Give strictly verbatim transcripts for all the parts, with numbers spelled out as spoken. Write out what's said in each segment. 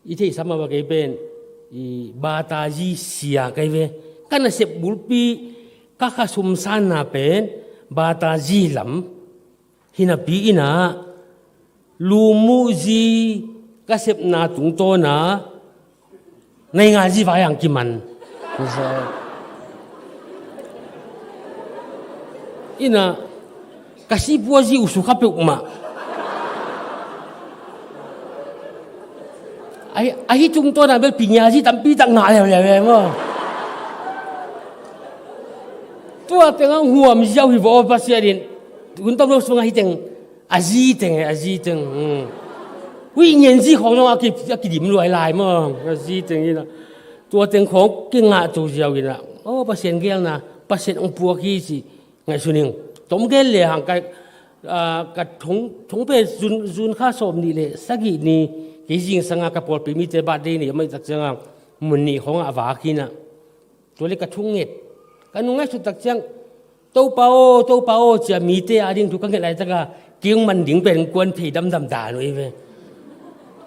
I theihsa mah bang kei pen i batazi sia kei ve. Ka nasep bulpi ka kha sumsanna pen batazi lam hi napi inah lumuhzi ka sepna tungtawna naingazi vai ang kiman. Inah ka sipuazi uh sukha peuhmah. Ahi, ahi tungtawna bel pinyazi tampi tak ngah leuleu e maw. Tua tengah huam ziau hi vaw Pasian in. Hun tam lo sungah hi teng a zi teng e, a zi teng. Hui ngen zi khawng zong a kidim luai lai maw. A zi teng inah tua teng khawng kingah to ziau inah aw Pasian gelna Pasian hong puak hi ci. Ngaihsun ing. Tom gen le hang ka, ka thong, thong pen June, June kha sawm nih le sagih ni kei zingsanga ka pawlpi mite birthday ni a maihtak cianga mun nih khawngah a vak hinah. Tua le ka thunget ka nung ngaihsut tak ciang Topa aw, Topa aw cia mite a ding thu ka nget laitaka kei hong man ding pen kuan phei damdam dan uh ei ve.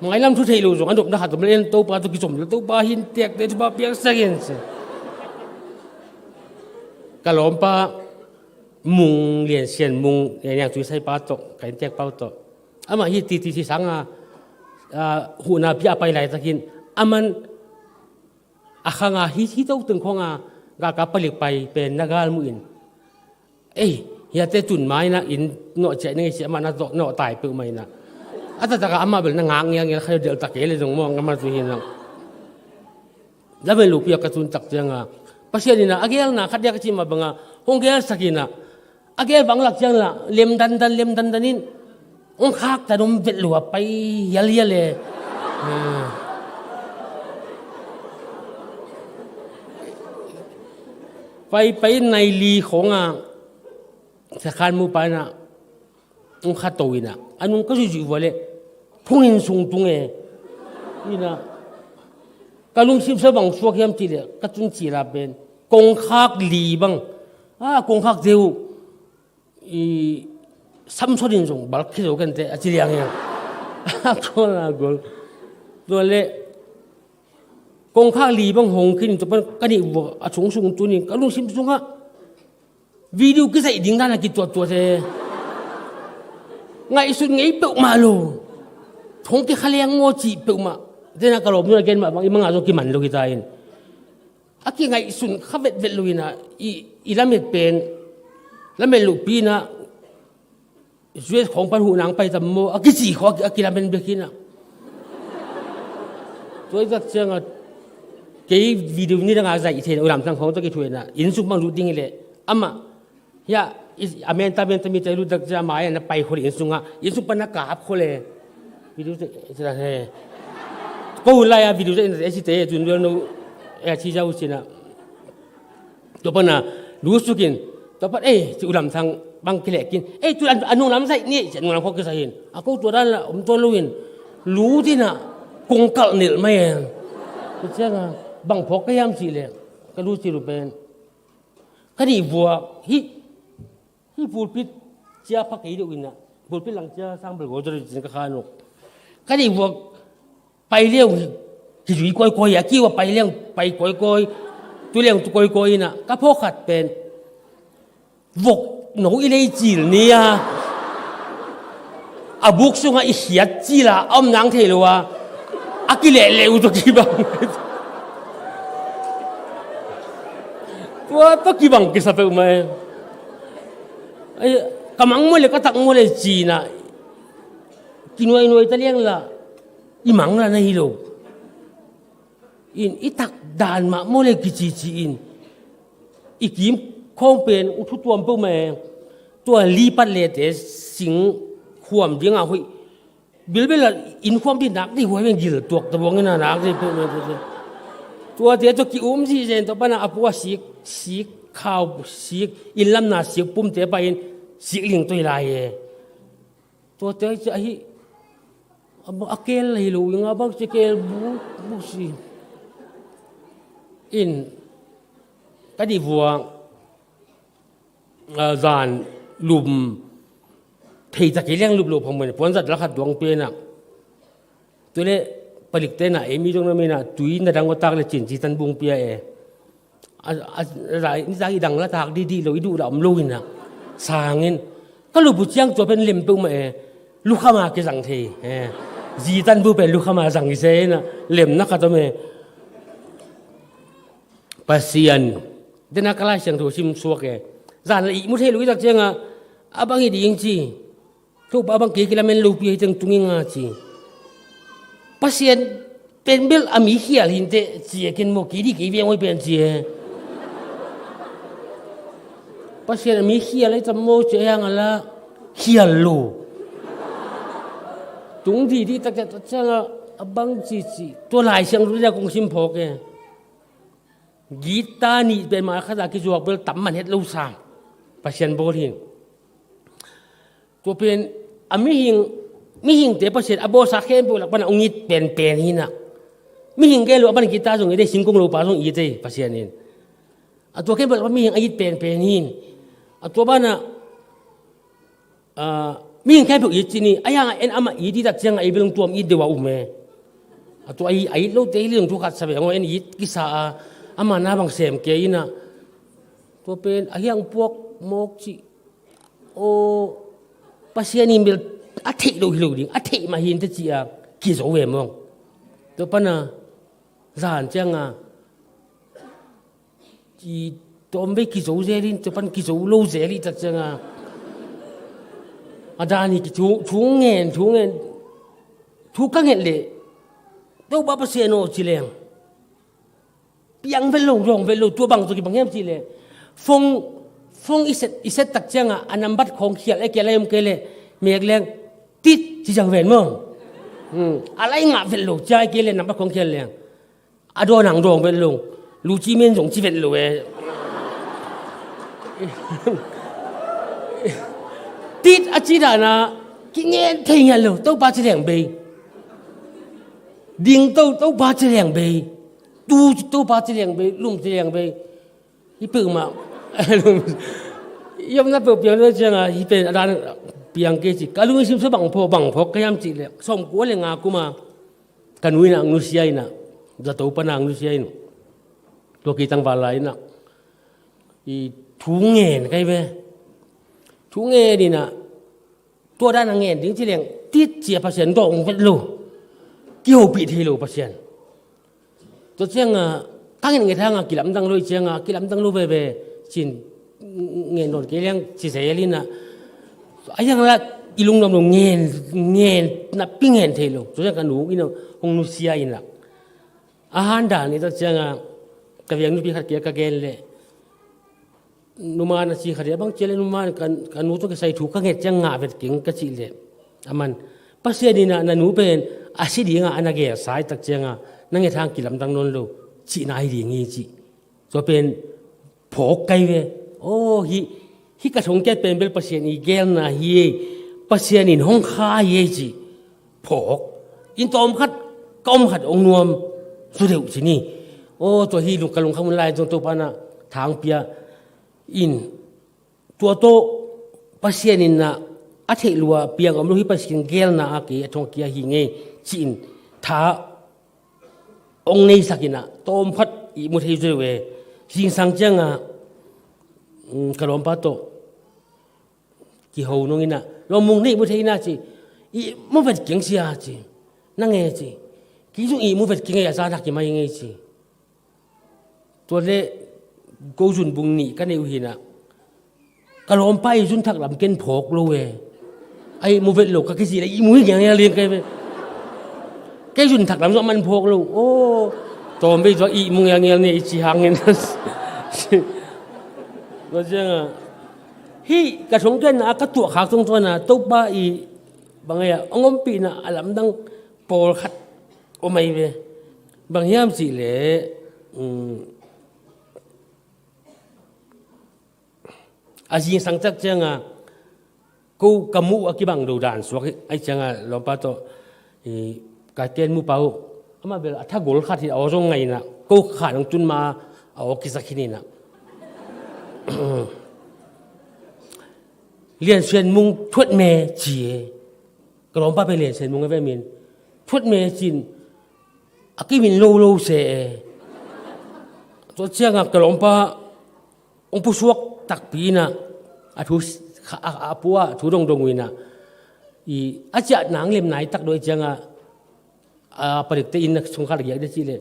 Mailam thu thei lo zong a nopna khat om le en Topa tawh kizom le Topa hin tekte thupha piaksak in ci. Ka lawmpa Mung Lian Sian Mung Lian Sian Tui Saipa tawh ka inntek pau tawh amah hi titi si sanga huhna pia a pai laitakin aman a khanga hi hi to teng khonga galkap palik pai pen na gal muhin ei hiate tun maina in nawh ciah ning ei ci amah na nawh tai peuh maina a tataka amah bel na ngak ngiangian khayo delh tak kei le zong mawng amah tu hinang. Lamen lupi a ka tun tak cianga Pasian inah a gelna khat dia ka cih mah banga hong gelsak inah a gel bang lak ciang lah lem dandan lem dandan in hong khaktan om vet lo a pai hialhial e. Pai pai in nai li khawngah sakhan mu pa inah hong kha to inah a nung ka zuihzuih vua le phungin sung tung e. Inah ka lungsim sa bang suak hiam cih le ka tun cih la pen kongkhak li bang a kongkhakte uh i Samson in zong balkhe zo kente a ci liang hiang. A gol a gol. Tua le kongkhak li bang hong khin in tua pan ka nih vua a sungsung tunin ka lungsim sungah video kizaih ding dan a kituattuat e. Ngaihsut ngei peuhmah lo. Thong kikha liang maw cih peuhmah. Tena ka lawm nun a gen mah bang i manga zong kiman lo kita in. A kingaihsun kha vetvet lo inah i, i lamet pen lamet lohpi inah zuet khawng pan huhnang pai tam maw a kici khaw a kilamen bek inah. Tua i tak ciangah kei video ni dangah zaih thei inah ulam tang khawng tak i thu inah inn sung bang lut ding hileh amah Hiah a menta menta mite lutak cia mai a na pai khol inn sungah inn sung pan na kap khol e. Video te cia he. Ko hun lai a video te inn te site tun dual no e a ci zau cina. Tua pana lu sukin tua pat ei ci ulam thang bang kilehkin ei tu a nunglam zaih ni ci a nunglam khok kisa hin a ko tua dan la om tua luin lu tina kong kalh nelh mai e. Tua cianga bang phawk ka hiam cih leh ka lu ci lu pen Ka nih vuak hih, hih pulpit cia pha kei deuh inah pulpit lang cia sang bel gol deuh cin ka khan uh. Ka nih vuak pai leng hi zui kawikawi a kiu a pai leng pai kawikawi tu leng tu kawikawi inah ka phawk khat pen vok no i lei cil ni a a buk sungah i khiat cila a om nang thei lo a a kilehleh uh tawh kibang. Tua tawh kibang kisa peuhmah e. Ka mang maw le ka tak maw le cinah kinuainuai ta liangla i mang la na hi lo. In i tak dan mah maw le kicici in i kim khawng pen u thu tuam peuhmah e. Tua lipat lete sing khuam dingah hoih bilbel a inn khuam din nak dih huai beng gil tuak ta buang ina nak dih peuhmah. Tuate tua ki-um zihzen tua pana a pua sik sik khau sik inn lamna sik pumte pahin sik ling toi lai e. Tuate ci ahi a kel ahi lo inga bang ci kel bu bu si in ka dih vua zan lum thei tak kei liang lup lo phamawh puan zat lakhat duang pena tule Palik te na, ei mi zong na mi na, tui na dang aw tak le cin ci tan bung pia e. A, a, a, nitak i dang la tak dih dih lo, i duh la om lo ina. Sangin. Ka lubu ciang tua pen lem peuh mah e. Lukhama kizang thei. E. Zi tan bu pen lukhama zang i se ina. Lem na khat om e. Pasian. Dena ka Lai Siangtho sim suak e. Zan la i mu thei lo i tak cianga. A bang i ding ci. Topa bang kei kilamen lopi a hi teng tung i nga ci. Pasian pen bel a mi khial hinte ci e ken maw kei di kei veng hoi pen ci e. Pasian a mi khial a hi tam maw ci a hiang a la khial lo. Tung di di tak ciang a bang ci ci. Tua Lai Siangtho dia kong sim phawk e. Gita nih pen mah khat a kizuak bel tam man het lo sam. Pasian bawl hi. Tua pen a mihing, mihingte Pasian a bawlsa khempeuh lak pan a hong it penpen hi na. Mihing gen lo a pan gita zong it ei, singkung lopa zong it ei Pasian in. A tua khempeuh lak pan mihing a it penpen hi. A tua banah Ah, mihing khempeuh it ci ni, a hiang a en amah it i tak ciang a ei bel hong tuam it deuh a um e. A tua a it lote hi leng thu khat sa ve ngaw en it kisa a, ama na bang sem kei ina. Tua pen a hiang puak mawk ci. Aw, Pasian in bel a theih lo hi lo ding, a theih mah hi inte ci a kizo ve mawng. Tua pana zan ciang a i tawm vei kizo zel in, tua pan kizo lo zel i tak cianga. A dan hi ki thu, thu ngen, thu ngen. Thu ka nget leh. Topa Pasian aw ci leng. Piang vet lo, dawng vet lo, tua bang tua kibang hiam ci leh. Phone, phone i set, i set tak cianga, a nambat khawng khial, e kia lai om kei leh. Mek leng, tit, ci ciang ven maw. Hmm. A lai ngah vet lo, cia i kei leh, nambat khawng khial leng. A dawn ang dawng vet lo. Luci men zong ci vet lo e. Tit a ci dana kingen thei ngiat lo. Topa ci leng bei. Ding to, Topa ci leng bei. Tu Topa ci leng bei. Lum ci leng bei. Hi peuhmah. I omna peuh piang lo cianga hi pen a dan piang kei ci. Ka lung i simsa bang pho, bang pho ka hiam cih leh. Sawmkua le nga kuma. Ka nu ina ang nusia ina, zato pana ang nusia ina, tua kei tangval lai ina, i thu ngen kai ve. Thu ngen ina, tua dan a ngen ding ci leng, tit cia Pasian dawng vet lo. Kihopih thei lo Pasian. Tua cianga, ka ngen nget hanga kilamdang lo i cianga, kilamdang lo veve, cin ngen nawn kei leng ci zel ina. A hiang la i lungnuam lo ngen, ngen, napi ngen thei lo. Tua ciang ka nu ina hong nusia ina. A handan i tak cianga ka veng nupi khat kia ka gen leh. Numa na ci khat ia bang cia leh numa ka, ka nu tawh kisai thu ka nget ciang ngah vet keng ka cih leh. Aman, Pasian ina na nu pen a si dinga a na gelsa i tak cianga na nget hang kilamdang nawn lo. Cihna hi ding hi cih. Tua pen phawk kai ve. Aw, hi, hi ka thongkiat pen bel Pasian i gelna hi ei. Pasian in hong kha hi ei ci. Phawk. In tawm khat, ka om khat hong nuam. Zu deuh ci ni. Aw, tua hi lung ka lungkham un lai zong Topa na thang pia. In Tua tawh Pasian in a theih lua piang om lo hi Pasian gelna a kei a thong kia hi ngei ci-in tha ong neisak in a tawm khat i mu thei zo ve. Zingsang cianga, um, ka lawmpa tawh kiho nung in a lawmung nei mu thei na ci i mu vet keng sia ci na nge ci ki zung i mu vet keng ngei a zan hak i mai ngei ci. Tua le ko zun bung nih ka neih uh hi na. Ka lawmpa i zun thak lam ken phawk lo e. Ai mu vet lo ka kizih le i mu hi ngiangial ding kai ve. Kei zun thak lam zong man phawk lo. Aw. Tawm bei zong i mu ngiangial ne i ci hangin. Tua cianga. Hih ka thong ken a ka tuah khak tungtuan a Topa i bang ai a ong ompihna a lamdang pawlkhat om ai ve. Bang hiam cih leh, um, a zingsang tak cianga ko ka muh a kibang do dan suak ai cianga lawmpa tawh, i, ka ken mu pau. Amah bel a thagol khat hi a aw zong ngai na ko khan ong tun ma a aw kisak hi ni na. Lian Sian Mung thuat me ci e. Ka lawmpa pen Lian Sian Mung a ve min thuat me cin a kimin lo lo se e. Tua ciangah ka lawmpa hong pusuak takpi inah, a thu, a, a, a pua thu dongdong uh inah, i, a ciah nang lem nai tak doi ciangah, a, palikte inn sung khat a giak dih cih leh,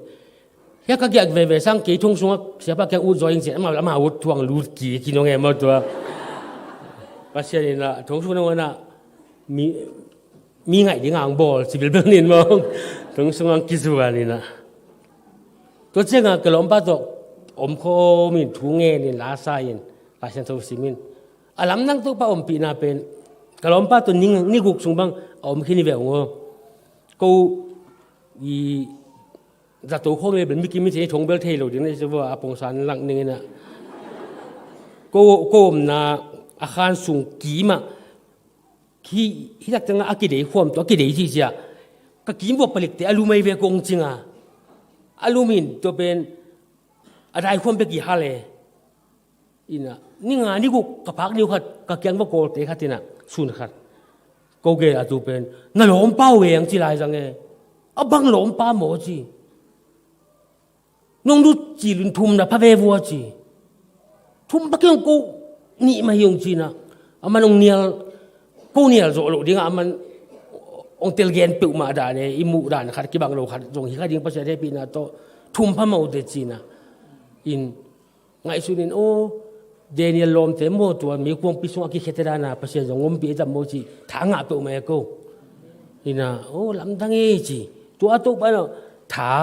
hia ka giak veve sang kei thong sungah siapa kiang ut zaw ing ci, ama, ama ut thuang lut ki, kinong e maw tua. Pasian inah thong sung nang inah mi, mi ngaih ding ang bawl ci bilbel nin maw. Thong sung ang kizuan inah. Tua ciangah ka lawmpa tawh om khawm in thu ngen in la sa in, Lai Siangtho sim in. A lamdang Topa ompihna pen ka lawmpa tawh ni, ni guk sung bang a om khin hi ve ung aw. Ko i zato khawm e bel mi kim in thei thong bel thei lo ding na i se vua a pongsan lak ning inah. Ko, ko omna a khan sung kimah hi, hi tak ciangah a kidei khuam tawh a kidei cih ciah ka kim vua palikte a lum ahi ve kong cinga. A lum in tua pen a dai khuam bek i hal e. Inah ni nga ni guk ka phak ni uh khat ka kiang va kawlte khat inah sun khat. Ko gel a tu pen na lawmpa uh e ang ci lai zang e. A bang lawmpa maw ci. Nong lut ci lun thum na pha ve vua ci. Thum pha kei ong ko nih mah hi ong ci inah. Aman ong nial, ko nial zawh loh dingah aman ong tel gen peuhmah dan e, i muh dan khat kibang lo khat zong hi kha ding Pasian hehpihna tawh thum pha mah uh teh ci inah. In ngaihsun in aw, Daniel lawmte maw tua meikuangpi sungah a kikhete dana Pasian zong ompih e tam maw ci tha ngah peuhmah e ko. Inah aw lamdang e ci. Tua a Topa inah tha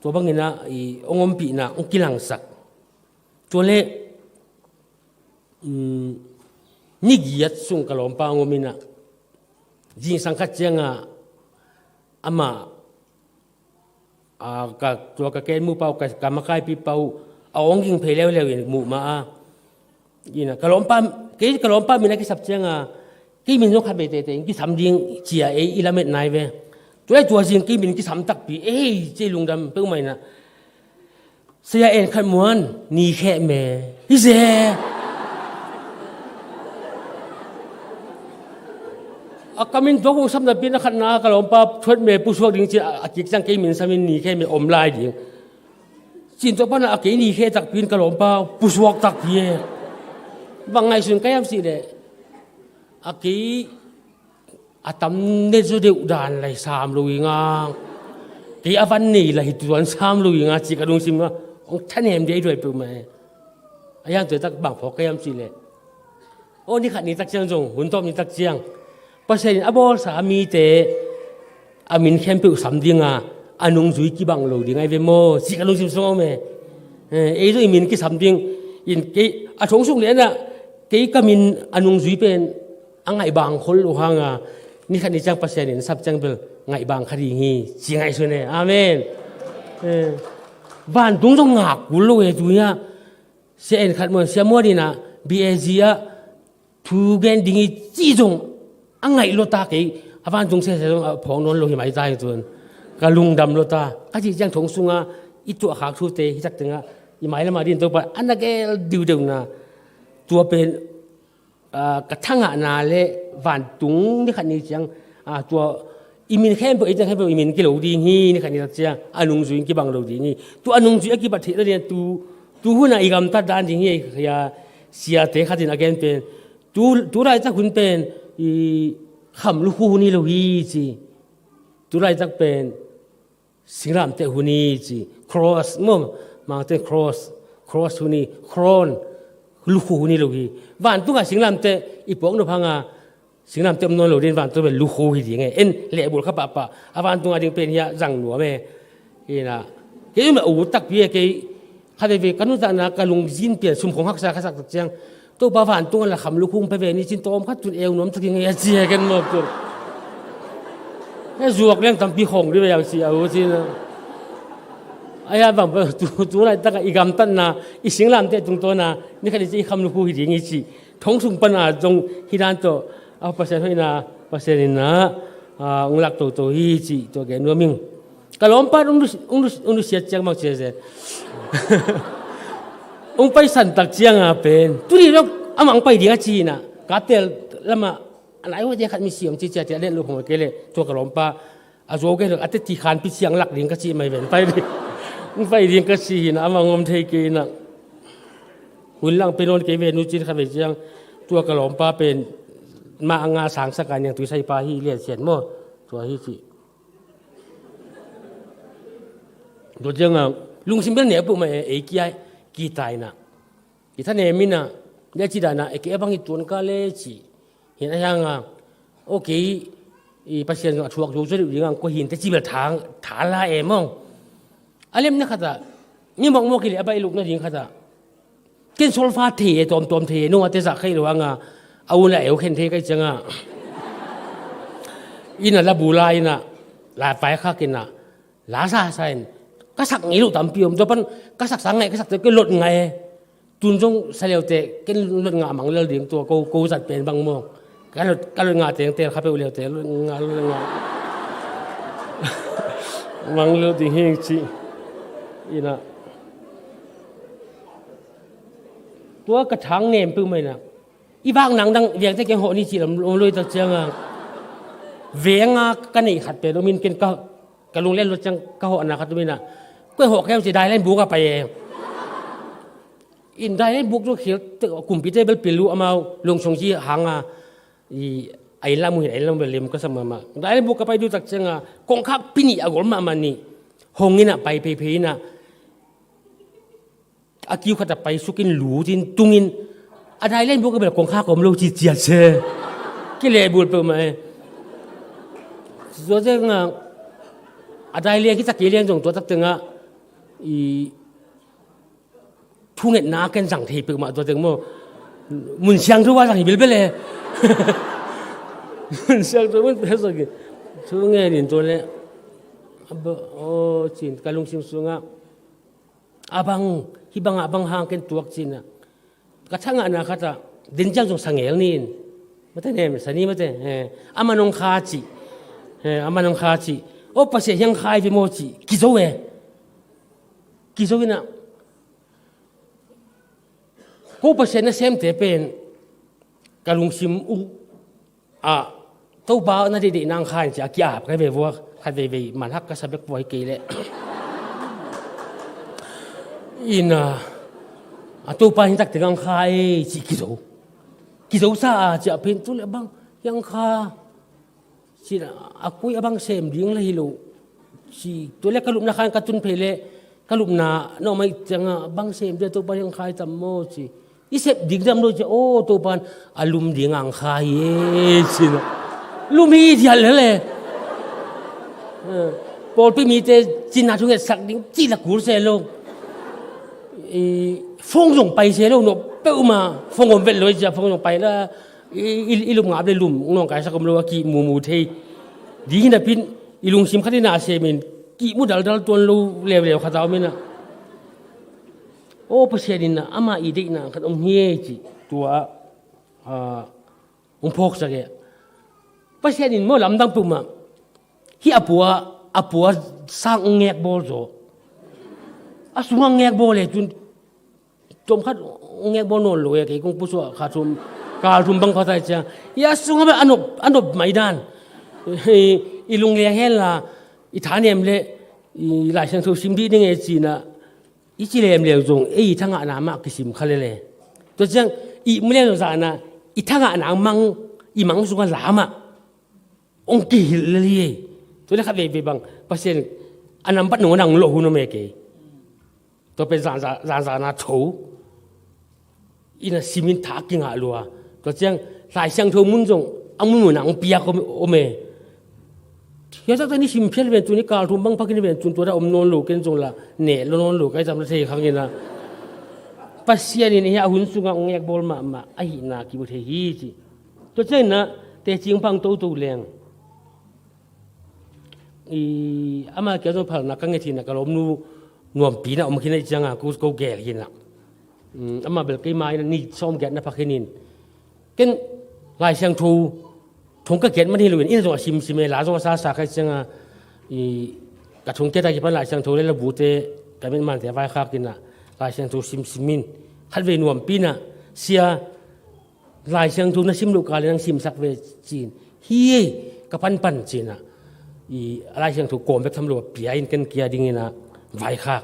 tua bang inah i ong ompihna ong kilangsak. Tua leh um, ni giat sung ka lawmpa ong om inah zingsang khat ciangah amah a, ka, tua ka kenmu pa uh, ka, ka makaipi pa uh a ong ging phei leuleu in muh mah a. Inah ka lawmpa, kei ka lawmpa min a kisap ciangah kei min zong khat vei teitei in kisam ding cia ei i lamet nai ve. Tua ei tua zing kei min kisam takpi ei ci lungdam peuhmah inah. Saya En Khat Muan ni kheh me hi se. A ka min tua kong sam napi na khatna ka lawmpa thuat me pusuak ding ci a, a kik ciang kei min sam in ni kheh me om lai ding. Cin tua pana a kei ni kheh takpi in ka lawmpa pusuak takpi e. Bang ngaihsun ka hiam cih leh a kei a tam ne zaw deuh dan lai sam lo hi nga. Kei a van nei lai hi tuan sam lo hi nga ci ka lungsim a ong thanem dei duai peuhmah e. A hiang tuaitak bang phawk ka hiam cih leh aw ni khat ni tak ciang zong hun tawp ni tak ciang Pasian in a bawlsa a mite a min khempeuh sam dinga a nungzui kibang lo ding ahi ve maw ci ka lungsim sung a om e. Ei zong i min kisam ding in kei a thong sung lianah kei ka min a nungzui pen a ngaihbang khol lo hanga ni khat ni ciang Pasian in sap ciang bel ngaihbang kha ding hi ci ngaihsun e. Amen. Vantung zong ngak kul lo e tu hiah. Sia En Khat Muan, Sia Muan inah B A G ah thu gen ding hi ci zong a ngaih lota kei a vantung sese zong a phawng nawn lo hi mai ta hi tun ka lungdam lota ka cih ciang thong sunga i tuahkhak thute hi tak tengah i mailamah din Topa a na gel diudeuhna tua pen ka thangahna le vantung ni khat ni ciang tua i min khempeuh ei ciang khempeuh i min kilo ding hi ni khat ni tak ciang a nungzui in kibang lo ding hi. Tua a nungzui a kibat theihna ding tu tu hunah i gamtat dan ding hi. Siate khatin a gen pen tu laitak hun pen i kham lukhu hun hi lo hi ci. Tu laitak pen singlamteh hun hi ci. Cross maw, mangte cross cross hun hi. Crown lukhu hun hi lo hi. Vantungah singlamteh i puak nop hanga singlamteh om nawn lo ding vantung pen lukhu hi ding e. En lehbul kha pahpah a vantungah ding pen hiah zang nuam e. Ina kei um a ut takpi e kei kha veve ka nuntakna ka lungzin pian sum khong haksa kha sak tak ciang Topa vantung a la kham lukhu hong pia ve ni cin tawm khat tun eu nuam takin ngei a ci he ken mawk tun. He zuak leng tampi khong dih ve a ci a u cin a. A hiah bang tu laitakah i gamtatna i singlamteh tungtawna ni khat i ci i kham lukhu hi ding i ci. Thong sung pana zong hi dan tawh a Pasian hoihna Pasian inna ung lak toto hi ci tua gen nuam ing. Ka lawmpa ung nusiat ciang bang ciazen ung paisan tak cianga pen tuni dok amah ung pai ding a ci inah kaptel lamah a nai huaite khat misi om ci ciatia let lo phawng kei leh tua ka lawmpa A zo gen a teti khanpi siang lak ding ka cih mai ven pai ding. Pai ding ka cih hi na, a mangom thei kei na. Hun lang pe nawn kei ve nu cin kha ve ciang. Tua ka lawmpa pen ma a nga sangsak a niang tuisai pa hi lian sian maw. Tua hi cih. Tua ciang a lungsim bel neu peuhmah e, ei kia kitai na. I thanem in a, lia ci dan a, e kei a bang i tuan ka le ci. Hin a hiang a, okay, i Pasian zong a thuak zo zo deuh ding ang ko hin te ci bel thang, tha la e mong. A lemna khat a, mi mawkmawk i le a baih lukna ding khat a. Ken solfa thei e, tawmtawm thei e, no a te zah khaih lo ang a, a un a eu khen thei kai ciang a. In a la bu la in a, la pai khak in a, la sa sa in, ka sak ngei lo tampi om, tua pan ka sak sang ngai, ka sak te ke lot ngai e. Tun zong sa leute, ken lot ngah mang lel ding tua, ko, ko zat pen bang maw. Ka lot, ka lot ngah teng tel kha peuh leute, lot ngah, lot ngah. Mang lel ding hing ci. Ina. Tua ka thang nem peuh mai na. I vak nang dang, viangte keng hawh ni ci lam, lam loi tak ciang a. Veng a ka nei khat pen, om in ken ka, ka lung len lot ciang ka hawh na khat om in a. Koi hawh keu ci dai len buk a pai e. In dai len buk tu khil te, kumpi te bel pilu amau, lung song ci hang a, i, a in lam uh hin, a in lam bel lim ka sam mama. Dai len buk ka pai du tak ciang a, kong khak pini a gol mama ni. Hong in a pai pei pei in a. A kiu khat a pai suk in lu tin tung in. A dai len buk a bel kong khak om lo ci ciat se. Ki le bul peuh ma e. Zua ciang a, a dai len ki tak ki len zong tua tak ciang a, i, thungetna ken zang thei peuhmah tua teng maw. Mun siangtho a zang hi bilbel e. Mun siangtho mun pek zang hi. Thunget in tua le. Aw, cin ka lungsim sungah. A bang, hi bangah bang hang ken tuak cin a. Ka thangahna khat a. Den ciang zong sangel nin. Mate nem, sani mate. Eh, a man hong kha ci. Eh, a man hong kha ci. Aw, Pasian hiang khai ve maw ci. Kizo e. Kizo in a. Ko Pasian nasemte pen ka lungsim uh a, Topa na deihdeih nang kha in ci a ki-ap kai ve vua, khat veivei manhak ka sa bek vua hi kei leh. In a, a Topa hi takte ngang kha e ci kizo. Kizo sa a ci a pen tu le bang, hiang kha. Ci a kui a bang sem ding la hi lo. Ci tua le ka lupna khan ka tun phei le ka lupna na om a ih ciang a bang sem ding a Topa ding ang khai tam maw ci. I sep ding dam lo ci a aw Topa in a lum ding ang khai e ci na. Lum hi dial le le. Pawlpi mite cina thunget sak ding ci la kul se lo. Fong zong pai se lo no peuhmah fong om vet lo i ci a fong zong pai la. I, i, i lum ngap le lum nawngkai sak om lo a kihmumu thei. Ding hi napin i lungsim khat i na semin kihmu daldal tuan lo leuleu khat a om in a. Aw Pasian in a ama i deihna khat om hi e ci tua a, hong phawksak e. Pasian in maw lamdang peuhmah hi a pua, a pua sang ngek bawl zaw. A sungah ngek bawl le cun Tuam khat ngek bawl nawn lo e, kei kong pusuah kha thum, kal thum bang khat ai ciang. I a sungah a nop, a nop mai dan. I lungleng hen la, i thanem le, i Lai Siangtho sim dih ding e cina, i ci lem leu zong, ei i thangahna mah kisim kha lele. Tua ciang, i mu leu zong zana, i thangahna mang, i mang sungah lamah. Ong kihilh lel hi ei. Tua le khat veivei bang Pasian a nambat nung a nang loh hun om e kei. Tua pen zanzana tho. Ina simin thak kingah lua. Tua ciang Lai Siangtho mun zong a munmun a ong piak om e. Hiataktak ni sim phial ven tun i kal thum bang phakin ven tun tua da om nawn lo ken zong la neh lo nawn lo kai tam la thei khang ina. Pasian in hia hun sungah ong ngek bawl mahmah ahihna kimu thei hi ci. Tua ciangin ah teci hong pang toto leng. I, ama kia zong phalna ka nget hi na ka lawmnu nuampi na om khin a i cianga ko, ko gel hi na. Ama bel keima ina ni sawm giat na pha khinin. Ken Lai Siangtho thong ka kiat man hi loin ina zong a simsim e la zong a sasa ka i cianga. I, ka thong kiat a kipan Lai Siangtho le la bute ka mitmante a vaikhak ina Lai Siangtho simsimin khatvei nuampi na sia Lai Siangtho na sim loh kal in nang simsak ve cin. Hi ei, ka panpan cin ah. i a Lai Siangtho kawm bek tham lo a pia in ken kia dingin a vaikhak.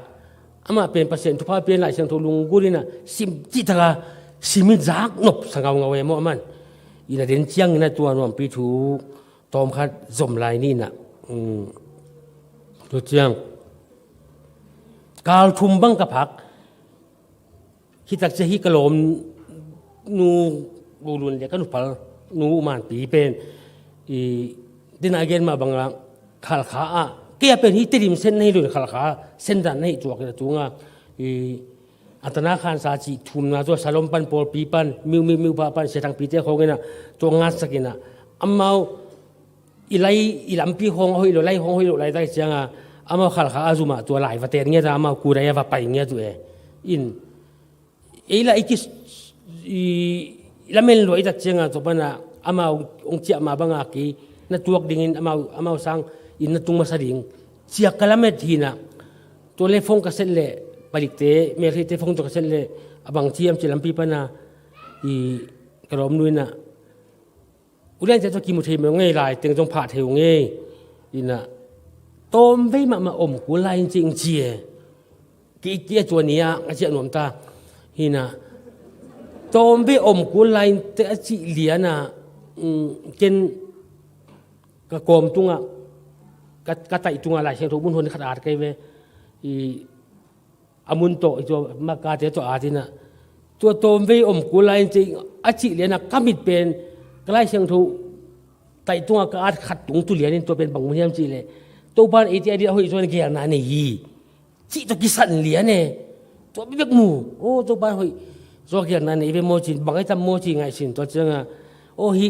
Amah pen Pasian thupha pia in Lai Siangtho lunggulh in a sim cihtak a sim in zak nop sa ngaungau e maw aman. Ina den ciangin a tua nuampi thu tawmkhat zom lai ni in a. Um, tua ciang kal thum bang ka phak. Hi takcia hi ka lawm nu Lulun le ka nuphal nu Manpi pen i dena gen mah banga Khalkha ah kei a pen hi Tedim sen na hi lo in Khalkha sen dan na hi tuak in a tunga i a tana khansa cih thumna tua Salom pan pawlpi pan miu miu miu pa pan Sia Thangpi te khawng in a tua ngatsak in a amau i lai i lampi hong hoih lo lai hong hoih lo lai tak cianga amau Khalkha a zumah tua lai va ten ngiat a amau kudai a va pai ngiat uh e. In ei la i ki i lamen lua i tak cianga tua pana amau ong ciah ma banga ki na tuak dingin amau amau sang in na tung masa ding ciak ka lamet hina tua le phong ka set le palikte melhite phong tua ka set le a bang ciam ci lampi pana i ka lawm nu in a uliante tawh kimu thei mawk ngei lai teng zong phah thei uh ngei. Ina tawmvei mahmah om kul lai in cing ci e. Ki kia tua ni a a ciah nuam ta. Hina tawmvei om kul lai in te a cih liana ken ka kawm tunga ka taih tunga Lai Siangtho mun hon khat at kei ve. I a mun tawh i tua makate tawh atina tua tawmvei om kul lai in cei a cih liana ka mit pen ka Lai Siangtho taih tunga ka at khat tung tu lianin tua pen bang mun hiam cih leh Topan eite a dit a hoih zuan gelna nei hi. Cih tawh kisan lian e. Tua bibek mu o Topan hoih zuan gelna nei ve maw cin bang ai tam maw cin ngaihsin tua cianga o hi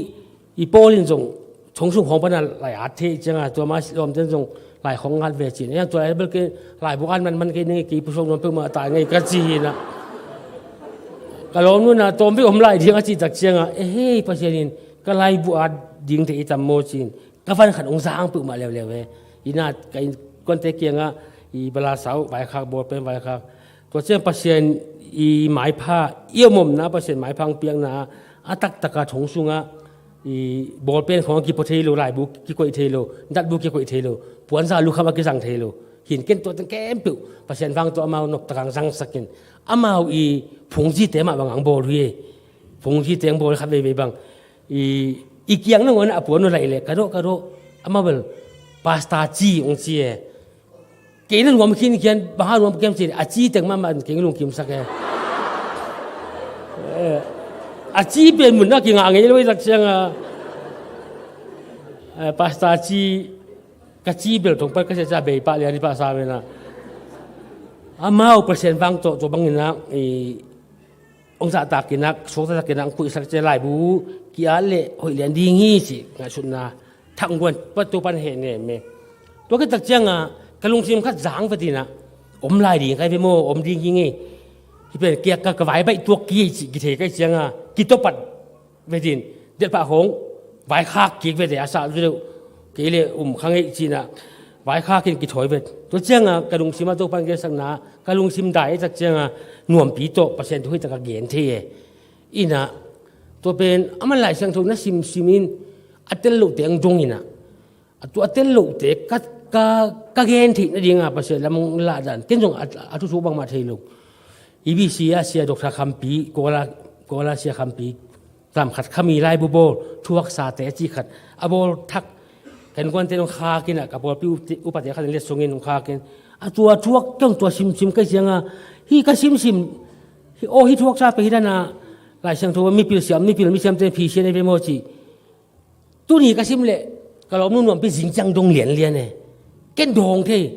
i Paul in zong thong sung khawng pana lai at thei cianga tua ma lawmten zong lai khawng ngat ve cin eng tua lai bel ke lai bu an man man ke nenge kei pusuak nuam peuhmah ta ngei ka ci hina ka lawm nuna tawmvei om lai ding a ci tak cianga e hei Pasian in ka lai bu at ding te i tam maw cin ka van khat ong zang peuhmah leuleu e. Ina ka in kuante kianga i bala sau vaikhak bawlpen vaikhak tua ciang Pasian i maipha i omomna Pasian maipha ang piakna a taktaka thong sunga i bawlpen khong a kipo thei lo laibu kikoih thei lo datbu kikoih thei lo puanza lukham a kizang thei lo hin ken tua teng kempeuh Pasian vang tua amau noptaka ang zangsakin amau i phungzite mah bang ang bawl hi. Phungzite ang bawl khat veivei bang i kiang nangawn a puan uh laih leh ka dawh ka dawh amau bel pasta ci ong ci e. Kei na nuam khin khian bang ha nuam kem ci a ci teng mahmah kei lungkimsak e. A ci pen mun na kingah ngei lo i tak cianga pasta ci ka ci bel thong pan ka sia ca bei pah lian i pah sa mena amau Pasian vang tawh tua bangina i ong zahtakinak suakzahtakinak ang kuihsak cia laibu ki-at leh hoih lian ding hi cih ngaihsutna thangguan patu pan heh nem e. Tua kitak cianga ka lungsim khat zang vetina om lai ding kai ve maw om ding hi ngei. Hi pen kia ka ka vai baih tuak ki cih kithei kai cianga kitopat vetin delhpah khong vaikhak kik vete a sah deuh kei le um kha ngei cina vaikhak in kithawi vet tua cianga ka lungsima Topan gensakna ka lungsim dai tak cianga nuampi tawh Pasian thu hoihtaka gen thei e. Ina tua pen aman Lai Siangtho na simsim in a tel lohte ang dong ina a tua a tel lohte ka, ka, ka gen theih nadinga Pasian lam ang lahdan ken zong a, a thuthu bangmah thei lo. I B C a sia Doctor Khampi Kuala, Kuala sia Khampi tam khat khami laibu bawl thuaksate a ci khat a bawl thak kan kuante nong khakin a ka pawlpi upate khat in letsongin nong khakin a tua thuak keng tua simsim kai cianga hi ka simsim hi aw hi thuaksa pe hi dana Lai Siangtho mipil siam mipil misiamte phi sian e ve maw ci. Tuni ka sim leh ka lawmnu nuampi zing ciang dong lianlian e. Ken dawng thei.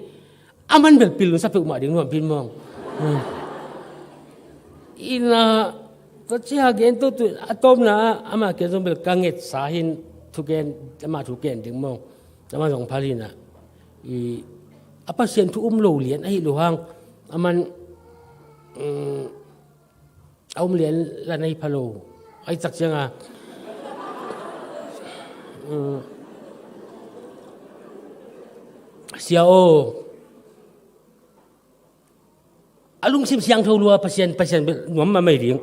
Aman bel pil nunsa peuhmah ding nuampi in mawng. Ina ka cia gen tu tu a tawpna ah ama kian zong bel ka ngetsa hin thugen ama thugen ding mawng. Ama zong phal hina i a Pasian thu um lo lian ahi lo hang aman a um lian la nei phalo ai tak cianga sia aw a lungsim siangtho lua Pasian Pasian nuam mamai ding.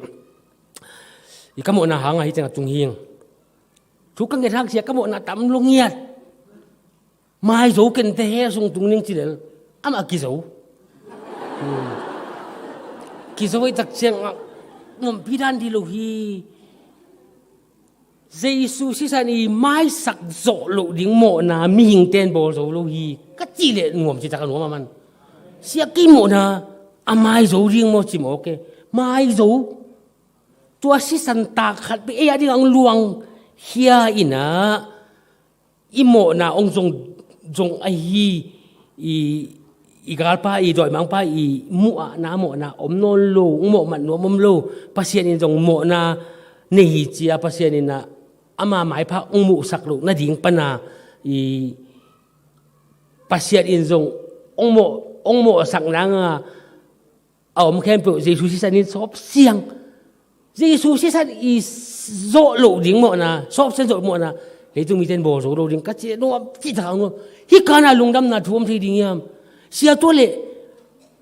I ka mawhna hanga hi teng a tung hing thu ka nget hang sia ka mawhna tam lo ngiat. Mai zo kei inteh, hell sung tung ning ci lel. Amah kizo. Hmm. Kizo ahih tak ciangah nuampi dan dih lo hi. Jesu sisan i maisak zawh loh ding mawhna mihingte in bawl zo lo hi ka cih leh nuam ci tak a nuam a man. Sia, kei mawhna a mai zo ding maw ci mawk e. Mai zo. Tua sisan tak khat bek ei a dingah hong luang khia in ah, i mawhna hong zong, zong ahi, i, i galpa, i dawimangpa i muh ah na mawhna om nawn lo, hong mawh mat nuam om lo. Pasian in zong mawhna nei hi ci a, Pasian in ah ama maipha hong muhsak loh nading pan a, i, Pasian in zong hong mawh, hong mawhsak nang a, a om khempeuh Jesu sisan in sawp siang. Jesu sisan i zawh loh ding mawhna, sawp siang zawh mawhna, leitung mite in bawl zo lo ding ka ci, nuam cih tak a nuam. Hih kan a lungdamna thu om thei ding hiam? Sia, tua leh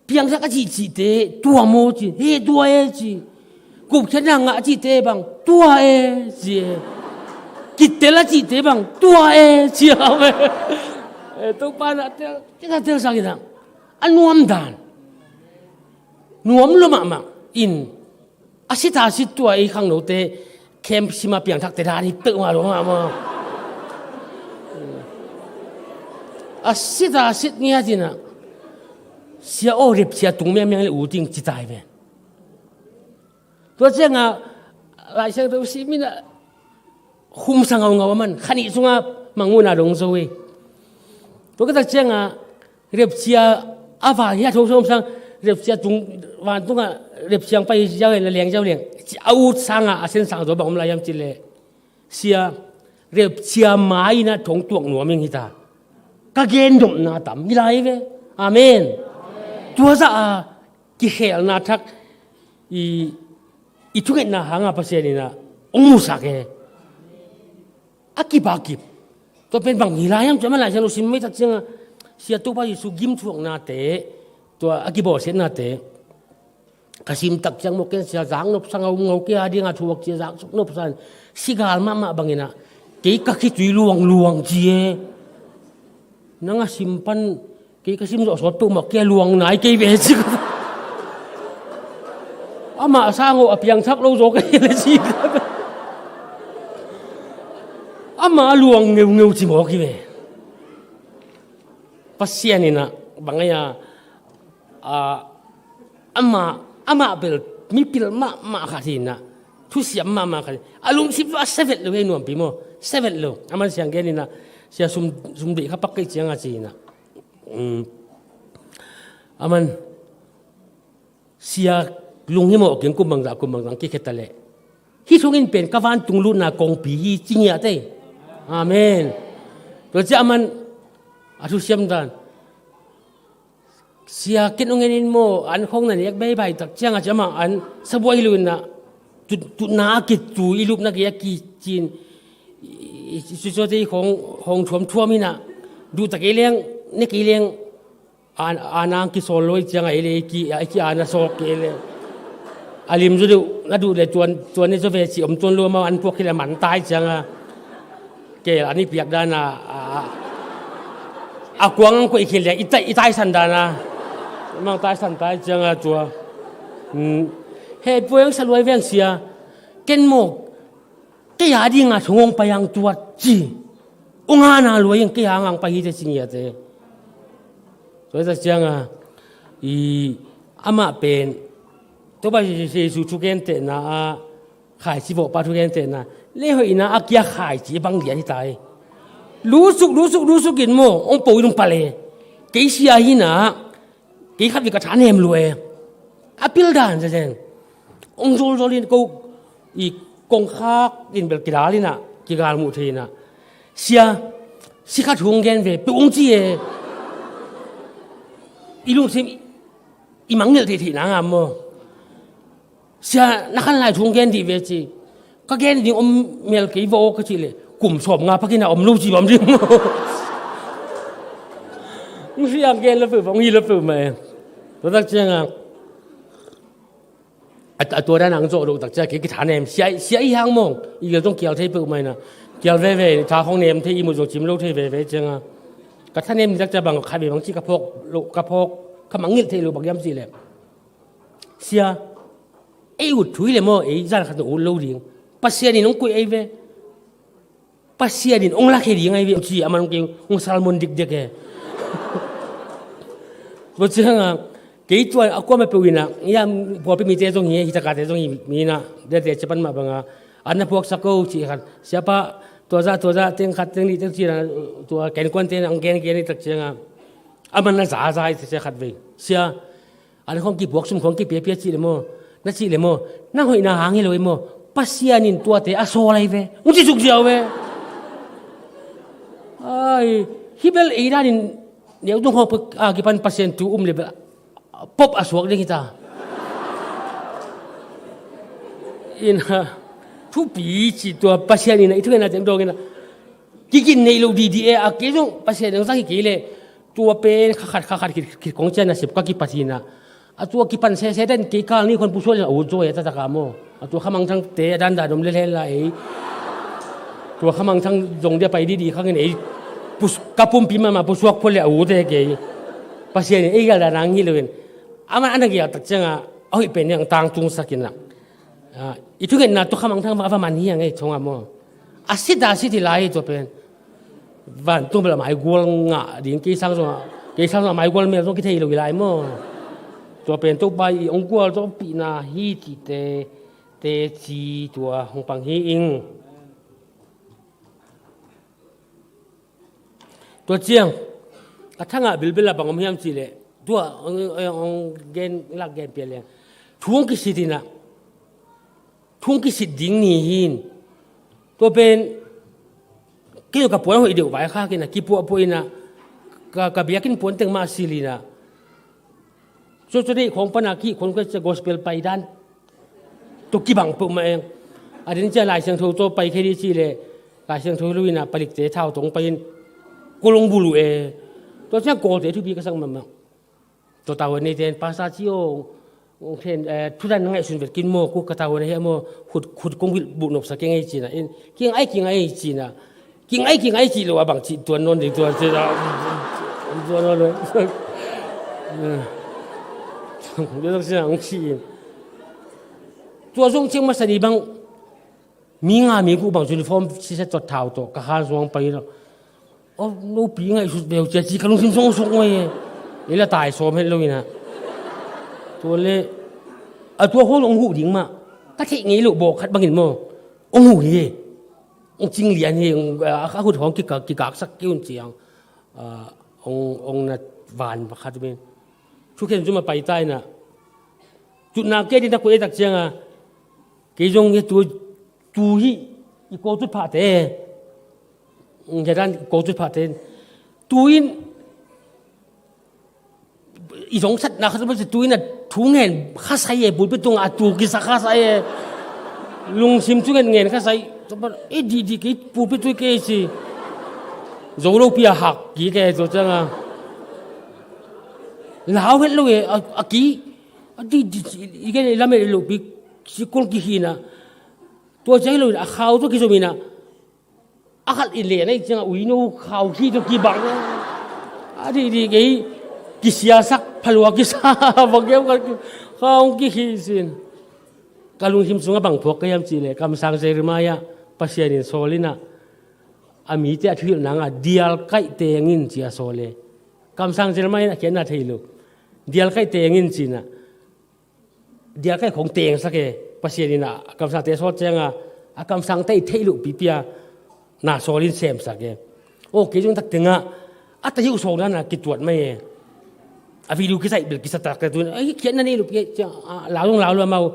piangthak a cihcihte tua maw ci, he, tua e ci. Gupkhiatna ngah a cihte bang tua e ci e. Kitel a cihte bang tua e ci a ve. Eh, Topa na tel, tel, tel sang in ah, a nuam dan. Nuam lua mahmah in, a sit a sit tua i khangnote camp sim a piangthakte dan hi peuhmah lua mahmah. A sit a sit ngiat in ah, sia aw, repchia tung miangmiang le u ting ci tai ve. Tua ciangah Lai Siangtho sim in ah khum sa ngaungau a man, kha nih sungah mangmuhna dong zo hi. Tua ka tak ciangah repchia a vai hi a thong sawm sang, repchia tung, vantungah repchia hong pai hi ziau hen la leng ziau leng, a ut sangah a sen sang zaw bang om lai hiam cih leh, sia, repchia mai in ah thong tuak nuam ing hi ta. Ka gen nopna tam hi lai ve. Amen. Tua zah a kikhelna thak i, i thungetna hangah Pasian in ah hong musak e. A kip a kip. Tua pen bang hi lai hiam ci a man, Lai Siangtho sim mai tak ciangah, sia, Topa Jesu gimthuaknate, tua a kibawlsiatnate ka sim tak ciang maw, ken sia, zak nopsa ngaungau, kei a dingah thuak ci a, zak nopsa in, sigal mahmah bang in ah, kei ka khitui luangluang ci e. Nang a sim pan kei ka sim zawh sawt peuhmah, kei a luang nai kei ve ci. Amah sang aw, a piangthak lo zaw ka hi le ci. Amah a luang ngeungeu ci mawk hi ve. Pasian in ah bang ei a, a, amah, amah bel mipil mahmah khat hi in ah, thusiam mahmah khat hi. A lungsim tawh a sia vet lo hi, nuampi maw, sia vet lo. A man siang gen in ah, sia, sum, sum deih kha pak kei ciang a ci in ah. Um, a man, sia, lunghimawh keng, kum bangzah kum bangzah kikhia ta leh, hih thong in pen ka vantung lutna kongpi hi ci ngiat ei. Amen. Tua ciah a man a thusiam dan, sia, ken hong en in maw, an khong na nek beibai tak ciang a ci a, amah an sabuai hi lo in ah, tut, tutna a kitu, i lupna gei a kicin, i, i, i, i, i khong, khong thuamthuam in ah, duh ta kei leng, ne kei leng, an, an ang kisawl lo i ciang a, ei le, ei ki, ei ki an a sawk kei le. A lim zaw deuh na duh le tuan, tuan ne zaw ve ci om tuan lo, amau an puak kei le man tai ciang a. Kei an i piak dan a, a, a kuang ang koih khin liang, i tai, i taisan dan a. Mang taisan tai ciang a tua. Hmm. Hei, puai ang sa luai veng sia. Ken maw, kei a ding a thong hong pai ang tua ci. Hong ana luai ang, kei a hang ang pai hi te ci ngiat e. Tua hi ta ciang a, i, amah pen, Topa Jesu thugentehna a, khaici vawhpa thugentehna, leihoihna a kia khaici bang lian hi ta hi. Lusuk, lusuk, lusuk in maw, hong po in hong pal e. Kei sia hi in ah, kei khat vei ka tha nem lua e. A pil dan zenzen. Hong zolzol in ko, i kongkhak in bel kidal in ah, kigal muh thei in ah, sia, sikha thu hong gen ve, peuh hong ci e. I lungsim i, i mangngilh theihtheih nang a maw. Sia, na khan lai thu hong gen dih ve ci. Ka gen ding om mel kei va aw ka cih leh, kum sawm nga pakin a om lo ci bang ding maw. Hong siang gen la peuh, hong hi la peuh mah e. Tua tak ciang a, a, a tua dan ang zawh loh tak ciang kei kitha nem, sia, sia i hang mawng, i gel zong kial thei peuh mah in a. Kial veve, tha khong nem thei, i mut zong cim lo thei veve ciang a. Ka thanem ni takcia bang khat ve bang ci ka phawk lo, ka phawk, ka mangngilh theih lo bang hiam cih leh, sia, ei ut thu hi leh maw, ei zan khat na ut lo ding. Pasian in hong koih ei ve. Pasian in hong lakhia ding ahi ve, ci a man hong kei hong sermon dikdek e. Tua ciangah kei tua a kuamah peuh inah, ia, pawlpi mite zong hi, hi takate zong hi, mi inah, dete ciapan mah bangah, an na puaksak ko cih khat, siapa, tua zah, tua zah, teng khat, teng nih, teng ci inah, tua kenkuante inah hong gengen i tak ciangah, a man na zaza i cia khat vei. Sia, an khawng kipuak, sum khawng kipiapia cih leh maw, na cih leh maw, nang hoihna hang hi lo e maw, Pasian in tuate a sawl ahi ve, hong ci suk ziau ve. Ai, hi bel ei danin neutung khawng a kipan Pasian thu um leh bel pop a suak ding hi ta. Inah, thupi ci tua Pasian inah i thungetna teng dawng inah, kigin nei lo didi e, a kei zong Pasian in hong zang hi kei leh, tua pen kha khat, kha khat khit, khit kong cian nasep ka kipat hi inah. A tua kipan sese den kei kal ni khon pusuak in a ut zaw e, taktak a maw. A tua khamangthangte a dandan om lel hen la ei. Tua khamangthang zong dia pai didi khangin ei, pus-, ka pumpi mahmah pusuak phot leh a ut e kei. Pasian in ei geldan hang hi lo in. Amah a na gel tak ciangah, a hoih pen niang tangtungsak inah. Ah, i thungetna tua khamangthang va, va man hi a ngei thong a maw. A sit a sit hi lai tua pen. Vantung bel a maigual ngah ding, kei sang zong a, kei sang zong a maigual mel zong kithei lo hi lai maw. Tua pen Topa i hong gual zong pihna hi cihte, teci tua hong pang hi ing. Tua ciang, a thangah bilbil a bang om hiam cih leh, tua, hong, hong gen, lak gen pia leng. Thu hong kisit inah, thu hong kisit ding ni hi in. Tua pen, kei ka puan hoih deuh vai khak inah, kipuahpuah inah, ka, ka biakinn puan teng mah sil inah. Saturday khawng pana kihkhon kua cia gospel paidan tua kibang peuhmah eng. A den cia Lai Siangtho tawh paikhia dih cih leh Lai Siangtho hi lo inah palikte thau tawh hong pai in kua long buluh e. Tua ciang Kawlte thupi ka sak mahmah. Tua tavuan neite in, Pastor ci aw, hong khen, eh, thudan na ngaihsun vet kei in maw, kua ka tavuan ahi a maw, khut, khut kong vilh buh nopsa keng ei ci inah. In, kingai, kingai ci inah. Kingai, kingai cih lo a bang cih tuan nawn ding tua, cih tua, tuan nawn lo. Tua zong ciang hong ci in. Tua zong ciang masa ni bang, mi nga mi guk bang uniform siset tawh thau tawh ka khan suang pai lo. Aw, nopi ngaihsut veu cia ci ka lungsim song suk ngai e. Ei la tai sawm het lo inah. Tua leh, a tua khawng hong huh ding mah, ka theih ngei loh bawk khat bangin maw, hong huh hi e. Hong cing lian hi, hong, a, a khut hawng kika-, kikaksak kei un ciang, a, hong, hong na van pakhat uh in. Thukhen zum a paita inah. Tutna kei ding na kuai tak ciangah. Kei zong hi tu, tu hi, i ko tut phahte. Ngedan i ko tut phahte. Tu in, i zong satna khat tu in a thu ngen khasai e, pulpit tungah a tu kisa khasai e. Lungsim thu ngen ngen khasai. E didi kei pulpit tu kei ci. Zo lo pi a hak ki kei zo ciangah. Lau het lo e, a, a ki. A didi ci, i gen i lamet lo pi, ci kol ki hina. Tua ciang lo a khau tu kizom ina. A khat in len a i ciangah uino khau khi tawh kibang. A didi kei kisiasak phalua kisa bang keu khat khau kikhi sin. Ka lungsim sungah bang thuak ka hiam cihleh kamsang Jeremiah Pasian in sawl inah a mite a thuhilh nangah dialkaih teng in ci a sawl e. Kamsang Jeremiah in a khiatna thei lo. Dialkaih teng in ci inah. Dialkaih khong tengsak e, Pasian in a kamsangte a sawt cianga a kamsangte i theih loh pipi a na sawl in semsak e. Aw kei zong tak tengah a tai uh sawl dana kituat mai e. A video kisaih bel kisatak e tun a hi khiatna nei loh pi e ciang a lau zong lau lo amau.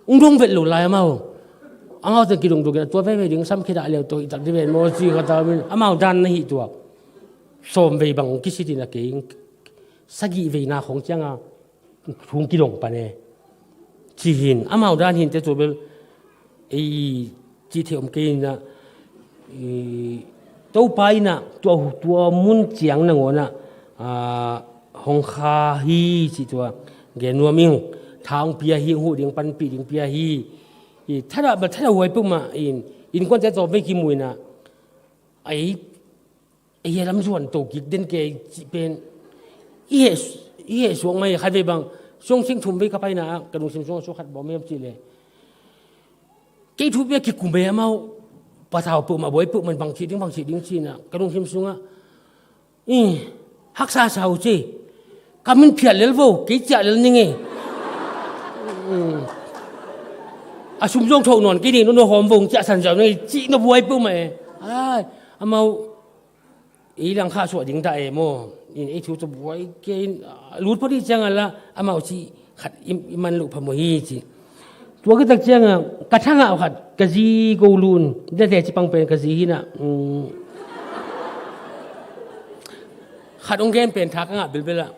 Ung dong vet lo lai amau. Amau teng kidongdong in a tua veve ding sam khia dah leu tawh i tak di ven maw ci ka ta min amau dan na hi tua. Sawm vei bang ung kisit in a kei sagih veina khong cianga Thung kidong pan e. Ci hin amau dan hin te tua bel ei ci thei om kei inah Topa inah tua, tua mun ciang nangawnah hong kha hi ci tua gen nuam ing. Tha hong pia hi, hong huh ding panpih ding pia hi. Thadah bel thadah huai peuhmah in innkuante tawh vei kimu inah ei Ei, a lam zuan to kik den kei cih pen i heh, i heh suak mai. Khat vei bang, sung sing thum vei ka paina ah ka lungsim sungah sua khat bawm hiam cih leh, kei thu pia kikum ei, amau patau peuhmah, buai peuhmah, bang cih ding, bang cih ding ci-in ah ka lungsim sungah, i, haksa sa uh ci. Ka min phiat lel vo, kei ciah lel ning ei. A sum zong thoh nawn kei ning, no, no hawm vo, ciah san zau ning ei, cih no buai peuhmah e. Ai, amau ei lang khah suah ding ta e maw. In ei thu tawh buai kei in, ah, lut phot hi ciangah lah amau cih khat i, i man loh phamawh hi ci. Tua khit tak ciangah ka thangah khat, ka zi ko lun, date ci pang pen ka zi hi nah, um, khat hong gen pen tha ka ngah bilbel ah.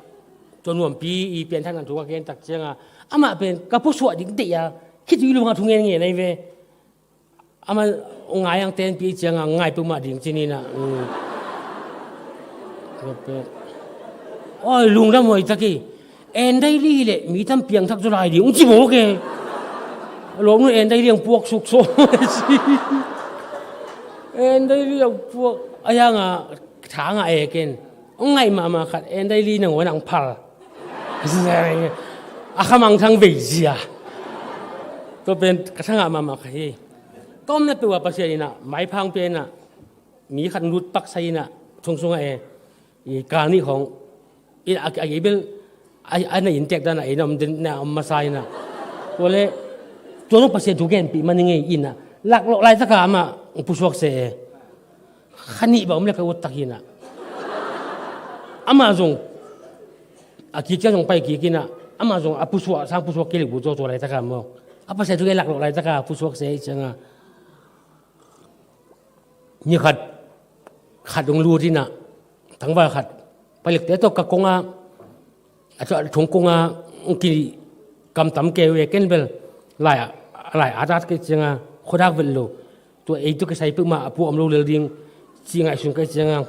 Tua nuampi i pianthakna thu ka gen tak ciangah, amah pen ka pusuah ding deih a, khitui lungah thu ngen ngen ahi ve. Amah ngai ang tenpi ciangah ngai peuhmah ding ci-in ah. Mm. Oi, lungdam hoih tak hi. En daily leh mi tam piangthak zaw lai ding, ung ci mawk e. Lawmnu en daily ang puak suk sawm. En daily ang puak. A yang a thang a e ken. Ong ngaih mahmah khat, en daily nangawn ang phal. A khamang thang vei zia. Tua pen ka thangah mahmah kha hi. Ka omna peuh ah Pasian in ah, maiphang pen ah, mi khat lut paksa in ah, thong sungah e, i kal nih khawng, in a, a, a bel, a, a na inntek dan ah, ei na om den, na om masa in ah. Tua leh, tua nong Pasian thu genpih man ing ei in ah, laklawh laitak a amah pusuak se e. Kha nih bang om leh ka ut tak hi nah. Amah zong a kik ciang zong pai kik hi nah. Amah zong a pusuak, sang pusuak kei leh bu zaw tua laitak a maw. A Pasian thu gen laklawh laitak a pusuak se hi ciangah, ni khat, khat hong lut hi nah. Tangval khat, pailikte tawh ka kong a, a thong kong a, kikamtam kei uh e, ken bel lai, lai at at kei ciangah, khuadak vet lo. Tua ei tawh kisai peuhmah a pua om lo lel ding ci ngaihsun kei ciangah,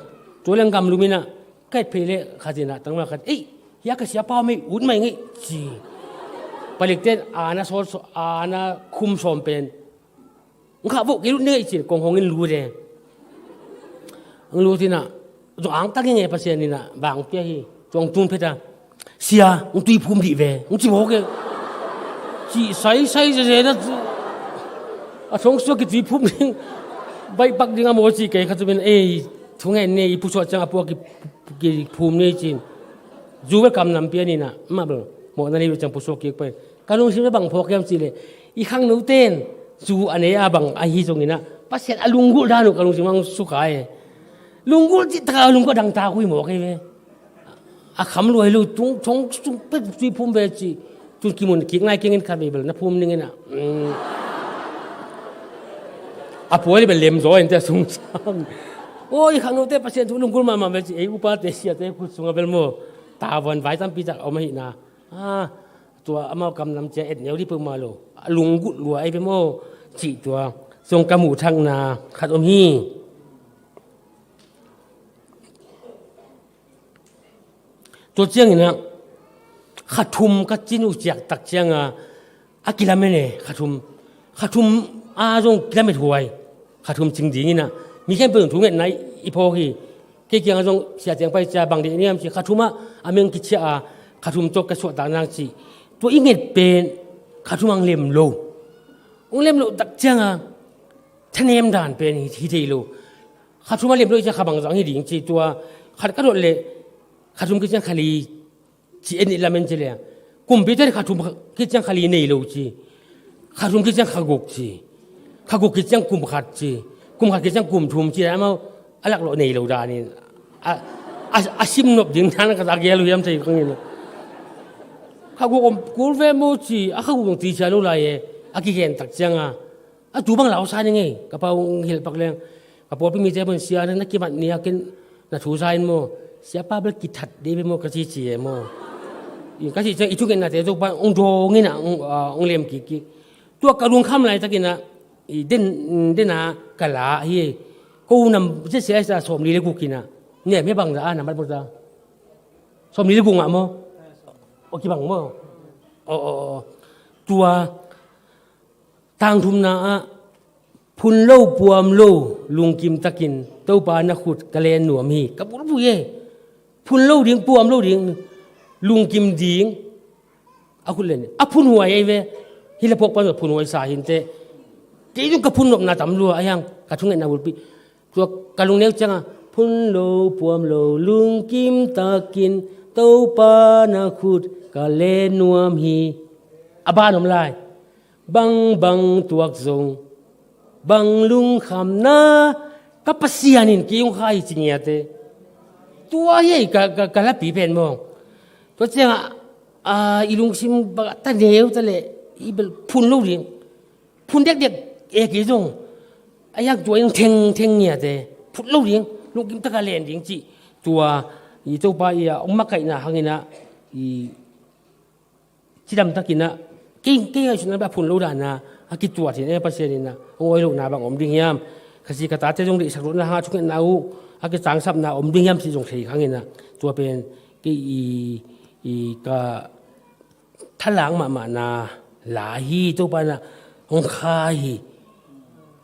tua leng gamlum in ah, ka et phei leh khat in ah, tangval khat, ei, hia ka siapa om ei, ut mai ing ei ci. Pailikte in a na sawl, a na khum sawm pen, ong khah vo, kei lut ning ei ci-in kong hong in lut e. Ong lut in ah, zong angtang ing e, Pasian in ah vang pia hi. Zong tun phet a, sia, ong tui phum dih ve, ong ci mawk e. Cih saisai zeze na, a thong sungah kitui phum ding, baih pak ding a maw ci kei kha, tua pen ei, thungen ni, i pusuah ciang a pua ki, kiphum ni ci-in. Zu bel kam nam pia ni nah, mah bel mawhna nei lo ciang pusuak kik pai. Ka lungsim a bang phawk hiam cih leh, i khangnote in zu a nei a bang ahi zongin ah, Pasian a lunggulh dan uh ka lungsim ah hong sukha e. Lunggulh cih tak a lunggulh a dangtak uh hi mawk hi ve. A kham lua hi lo, tung, thong sung pet tui phum ve ci. Tun kimun kik nai keng in, khat vei bel na phum ning in ah. Mm. A puai leh bel lem zaw in te a sung sang. Oi, khangnote Pasian thu lunggulh mahmah ve ci, ei upate siate khut sungah bel maw, tavuan vai tampi tak a om ahi nah. Ah, tua amau kam nam ciang et neu dih peuhmah lo. A lunggulh lua ahi ve maw, cih tua zong ka muhthakna khat om hi. Tua ciangin ah, kha thum ka cin uh ciak tak ciangah, a kilamen e, kha thum. Kha thum a zong kilamen huai. Kha thum cing dingin ah, mi khempeuh in thu ngetna i phawk hi. Kei kiangah zong sia ciang pai cia, bang dih ni hiam ci, kha thum ah a meng kiciah a, kha thum tawh ka suahtak nang ci. Tua i nget pen, kha thum ang lem lo. Ang lem lo tak ciangah, thanem dan pen hi, hi thei lo. Kha thum a lem lo i ciang kha bangzah hi ding ci, tua khat ka dot leh, kha thum kiciang kha li ci, en i lamen ci leh. Kumpite kha thum kiciang kha li nei lo ci. Kha thum kiciang kha guk ci. Kha guk kiciang kum khat ci. Kum khat kiciang kum thum ci. Amau a laklawh nei lo danin. A, a, a sim nop ding dan ka ta gel uh hiam thei kong in. Kha guk om kul ve maw ci. A kha guk zong ti cia lo lai e. A kigen tak ciangah, a tu bang lau sa ning ei, ka pau hong hilh pak leng. Ka pawlpi mite bang sia na kimat ni a ken na thu za in maw, siapa bel kithat dih ve maw ka ci ci e maw. In ka ci ciang i thungetnate Topa hong dawng in ah, hong, ah, hong lem kik kik. Tua ka lungkham laitakin ah, i den, den a ka la hi. Ko nam zia sia sa sawmli le guk in ah. Nem he bang za a nam bang za. Sawmli le guk ngah maw. O kibang maw. O, o, o. Tua tang thumna ah, Phun lo, puam lo, lungkim takin Topa na khut ka len nuam hi. Ka bulphuh e. Phun lo ding, puam lo ding, lungkim ding. A khut len a phunhuai ahi ve. Hih la phawk pan phunhuai sa hi inteh. Kei zong ka phun nopna tam lua a hiang, ka thungetna bulpi. Tua ka lungneu ciangah phun lo, puam lo, lungkim takin Topa na khut ka len nuam hi. A ban om lai. Bangbang tuak zong, bang lungkhamna, ka Pasian in kei hong kha hi ci ngiat e. Tua hi ka, ka, ka lapi pen maw. Tua ciangah, a, i lungsim bang a ta neu ta leh, i bel phun lo ding. Phun dekdek e kei zong. A yak tua in theng, theng ngiat e. Phun lo ding, lungkim taka len ding cih. Tua, i Topa i a, hong makaihna hangin ah, i cidam takin ah, kei, kei ngaihsutna bek a phun lo dan a, a kituat hi e, Pasian in ah, hong awi lohna bang om ding hiam. Ka zi ka tate zong deihsak lohna hang a thungetna uh, a kicangsapna om ding hiam cih zong thei hangin ah. Tua pen, kei i, i ka thalang mahmahna la hi, Topa in ah, hong kha hi.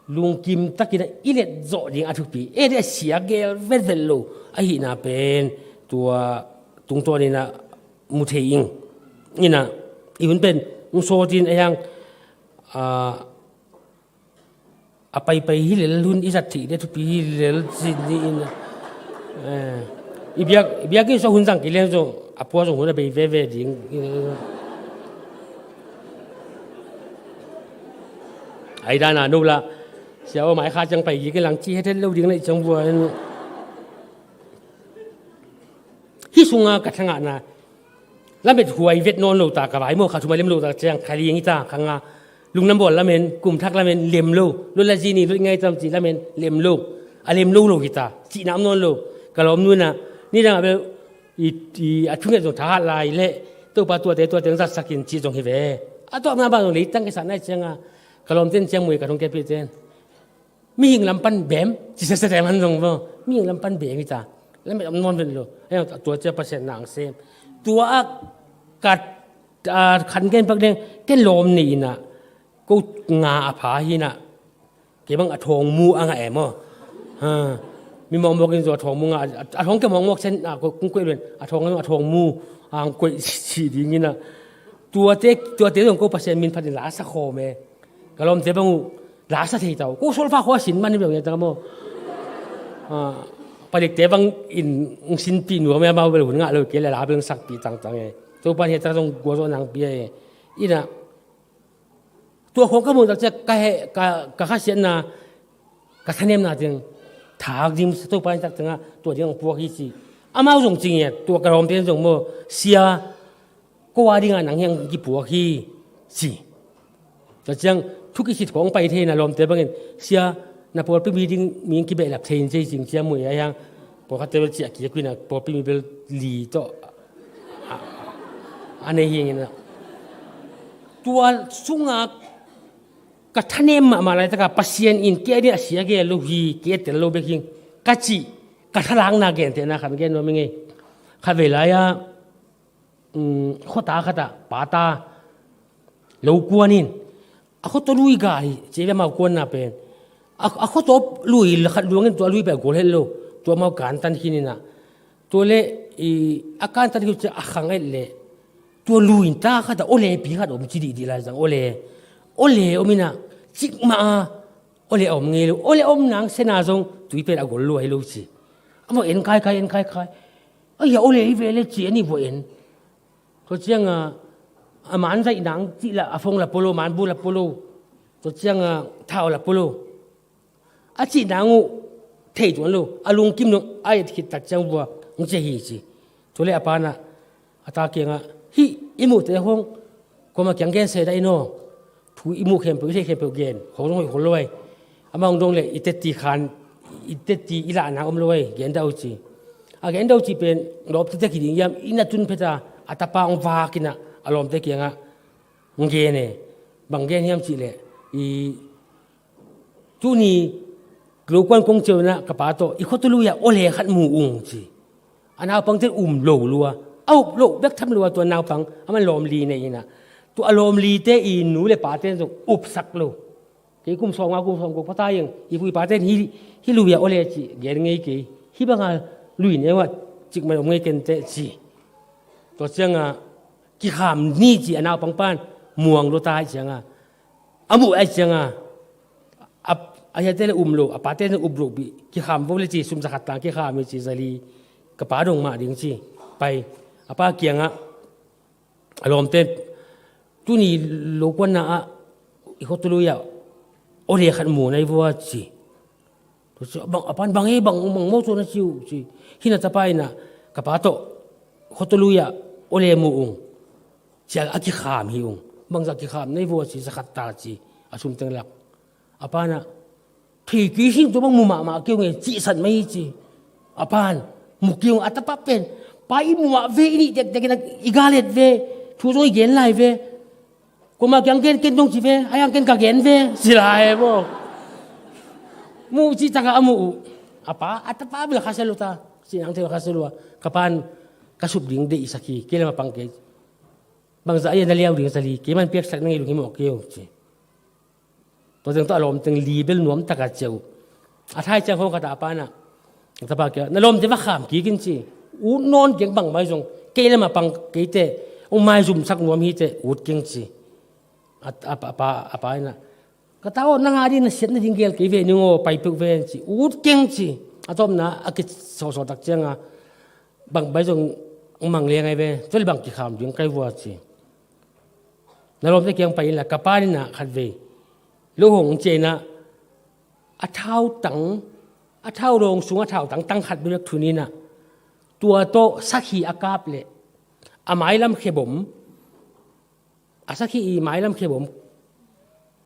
Lungkim takin ah, i let zawh ding a thupi. E dih a sia gel vetvet lo. Ahihna pen, tua tungtawn in ah, mu thei ing. Ina, i hun pen, hong sawt in a hiang, a, a paipai hi lel hun i zat theih ding thupi hi lel sin ni ina. Eh, i biak, i biak in sawt hun zang kei leng zong, a pua zong hun a bei veve ding. Ai dana no la, sia aw mai kha ciang pai gik i lang ci het het lo ding na i ciang vua in. Hih sunga ka thangahna, lamet huai vet nawn lo ta ka vai maw, kha thuma lem lo ta ciang, kha liang hi ta, kha nga, lungdam bawl lamen, kum thak lamen, lem lo, lo la zi ni, lo ngai tam ci lamen, lem lo, a lem lo lo hi ta, cihna om nawn lo, ka lawm nu in ah, nidang a bel, i, i, a thunget zong thahat lai leh, Topa tuate, tuate zatsak in cih zong hi ve. A tuahna bang zong leitang kisah nai ciangah, ka lawmte in ciang mui ka thong kepite in. Mihing lam pan bem, ci sese te man zong bo. Mihing lam pan bem hi ta. Lamet om nawn vet lo. Ahi zong tua cia Pasian na hong sem. Tua a kat, a, khan gen pak ding, ken lawm nei in ah. Ko nga a pha hi in ah. Kei bang a thawng mu a ngah e maw. Ha. Mi mawkmawk in zong a thawng mu ngah, a, a thawng kei mawkmawk sen, a, ko, kung koih luen. A thawng, a thawng mu, a, hong koih si ding in ah. Tuate, tuate zong ko Pasian min phat in la sa khawm e. Ka lawmte bang uh, la sa thei ta uh. Ko solfa khua sin man hi bang ngiat ta maw. Ah, palikte bang in sinpih nuam e, amau bel hun ngah lo kei leh la bel sakpih tangtang e. Topa in hehtak zong gualzawh nang pia e. Ina, tua khawng ka muh tak ciang ka he, ka, ka khasiatna, ka thanemna teng, thak ding sa Topa in tak tengah, tua ding hong puak hi ci. Amau zong ci ngiat, tua ka lawmte zong maw, sia, ko a dingah nang hiang kipuak hi, ci. Tua ciang, thu kisit khawng pai thei na lawmte bangin, sia, na pawlpi mi ding, mi kibehlap thei in ci, cing ciang muh a hiang, pawlkhatte bel ciah kik uh in a, pawlpi mi bel li tawh, a, a nei hi ing in a. Tua sungah, ka thanem mahmah laitakah, Pasian in kei a ding a sia gel lo hi, kei a tel lo bek hi, ka cih, ka thalakna gentehna khat gen nuam ing ei. Khatvei lai-ah, um, khuata khatah, pata, lo kuan in, a khuata lui gai, ci ve amau kuanna pen. A, a khuata lui khat luang in tua lui pen a gual het lo, tua amau kantan khin in a. Tua leh, i, a kantan khin ciang a khang et leh. Tua lui in ta khatah, awlepi khat om ci dihdih lai zang, awle. Awle om in a, cikmah a, awle a om ngei lo, awle om nang sena zong, tui pen a gol lua hi lo ci. Amau en kaikai, en kaikai. Ai, a awle hi ve leh ci, a nih vua en. Tua ciangah, a man zaih nang cih lah, a phone lah pua lo, man bu lah pua lo. Tua ciangah, thau lah pua lo. A cih nang uh, thei tuan lo, a lungkim lo, a et khit tak ciang vua, hong ciah hi ci. Tua leh a pa in a, a ta kiangah, hih, i muhte hong, kuamah kiang gen se dah in aw. Thu i muh khempeuh, i theih khempeuh gen, hong zong hoih khol lo ai. Amah hong dong leh, i tetti khan, i tetti i lahna om lo ai, gen dah uh ci. A gen dah uh ci pen, lawp tetek hi ding hiam, i na tun phet a, a tapa hong vak in a, a lawmte kiangah, hong gen e, bang gen hiam cih leh, i, tuni, lo kuan kong ciau in a ka pa tawh, i khuata lui-ah awle khat mu ung ci. A naupangte um lo lua. A up loh bek tham lua tua naupang, amah lawmli nei in a. Tua a lawmlite i nu le pate zong upsak lo. Kei kum sawm nga kum sawm guk pha ta ing, i pu i pa ten hih, hih lui ah aw le ci gen ngei kei. Hih bang a lui neu ah cikmah om ngei ken teh ci. Tua ciang a kikham ni ci a naupang pan muang lua ta ahih ciang a, a muh ahih ciang a, a, a hiate le um lo, a pate le up lo pi, kikham vo le ci, sum za khat tang kikham hi ci, za li ka pa dong mah ding ci. Pai, a pa kiangah, a lawmte, tuni lo kuanna ah i khuatu lui ah aw le khat mu nai vua ci. Tua ciang a pan bang e, bang, bang maw tua na ci uh ci. Hih na tapa in ah ka pa tawh khuatu lui ah aw le mu ung. Ciang a kikham hi ung. Bangzah kikham nai vua ci, za khat ta ci. A sum teng lak. A pa in ah thei kei sing tua bang mu mahmah kei ung e, cihsan mai ci. A pan mu kei ung, a tapa pen, pa i muah ve, i nih tektek in ah i galet ve, thu zong i gen lai ve. Kuamah kiang gen ken dong ci ve, a hiang ken ka gen ve ci lai e maw. Muh cih takah a muh uh. A pa, a tapa bel khasia lua ta. Sinang thei khasia lua. Ka pan ka sup ding deihsak hi, kei lam a pang kei. Bangzah a hiang na liau ding sa li, kei man piaksak na ngei lung hi mawh kei ung ci. Tua teng tawh a lawm teng li bel nuam taka ciah uh. A thai ciang khawng khat ah a pa in ah, a tapa kiang, na lawmte va kham kik in ci. Ut nawn keng bang mai zong, kei lam a pang kei teh, hong maizumsak nuam hi teh, ut keng ci. A, a, a pa, a pa in ah, ka ta aw, nang a ding na siat nading gel kei ve ning aw, pai peuh ve ci. Ut keng ci. A tawpna a kisawsaw tak ciang a, bang mai zong hong mang leng ai ve, tua le bang kikham ding kai vua ci. Na lawmte kiang pai inla, ka pa in ah khatvei lo hong ciah in ah, a thautang, a thau dawng sung a thautang tang khat bek thun in ah, tua tawh sakhi a kap leh a mailam khebom, a sakhi i mailam khebom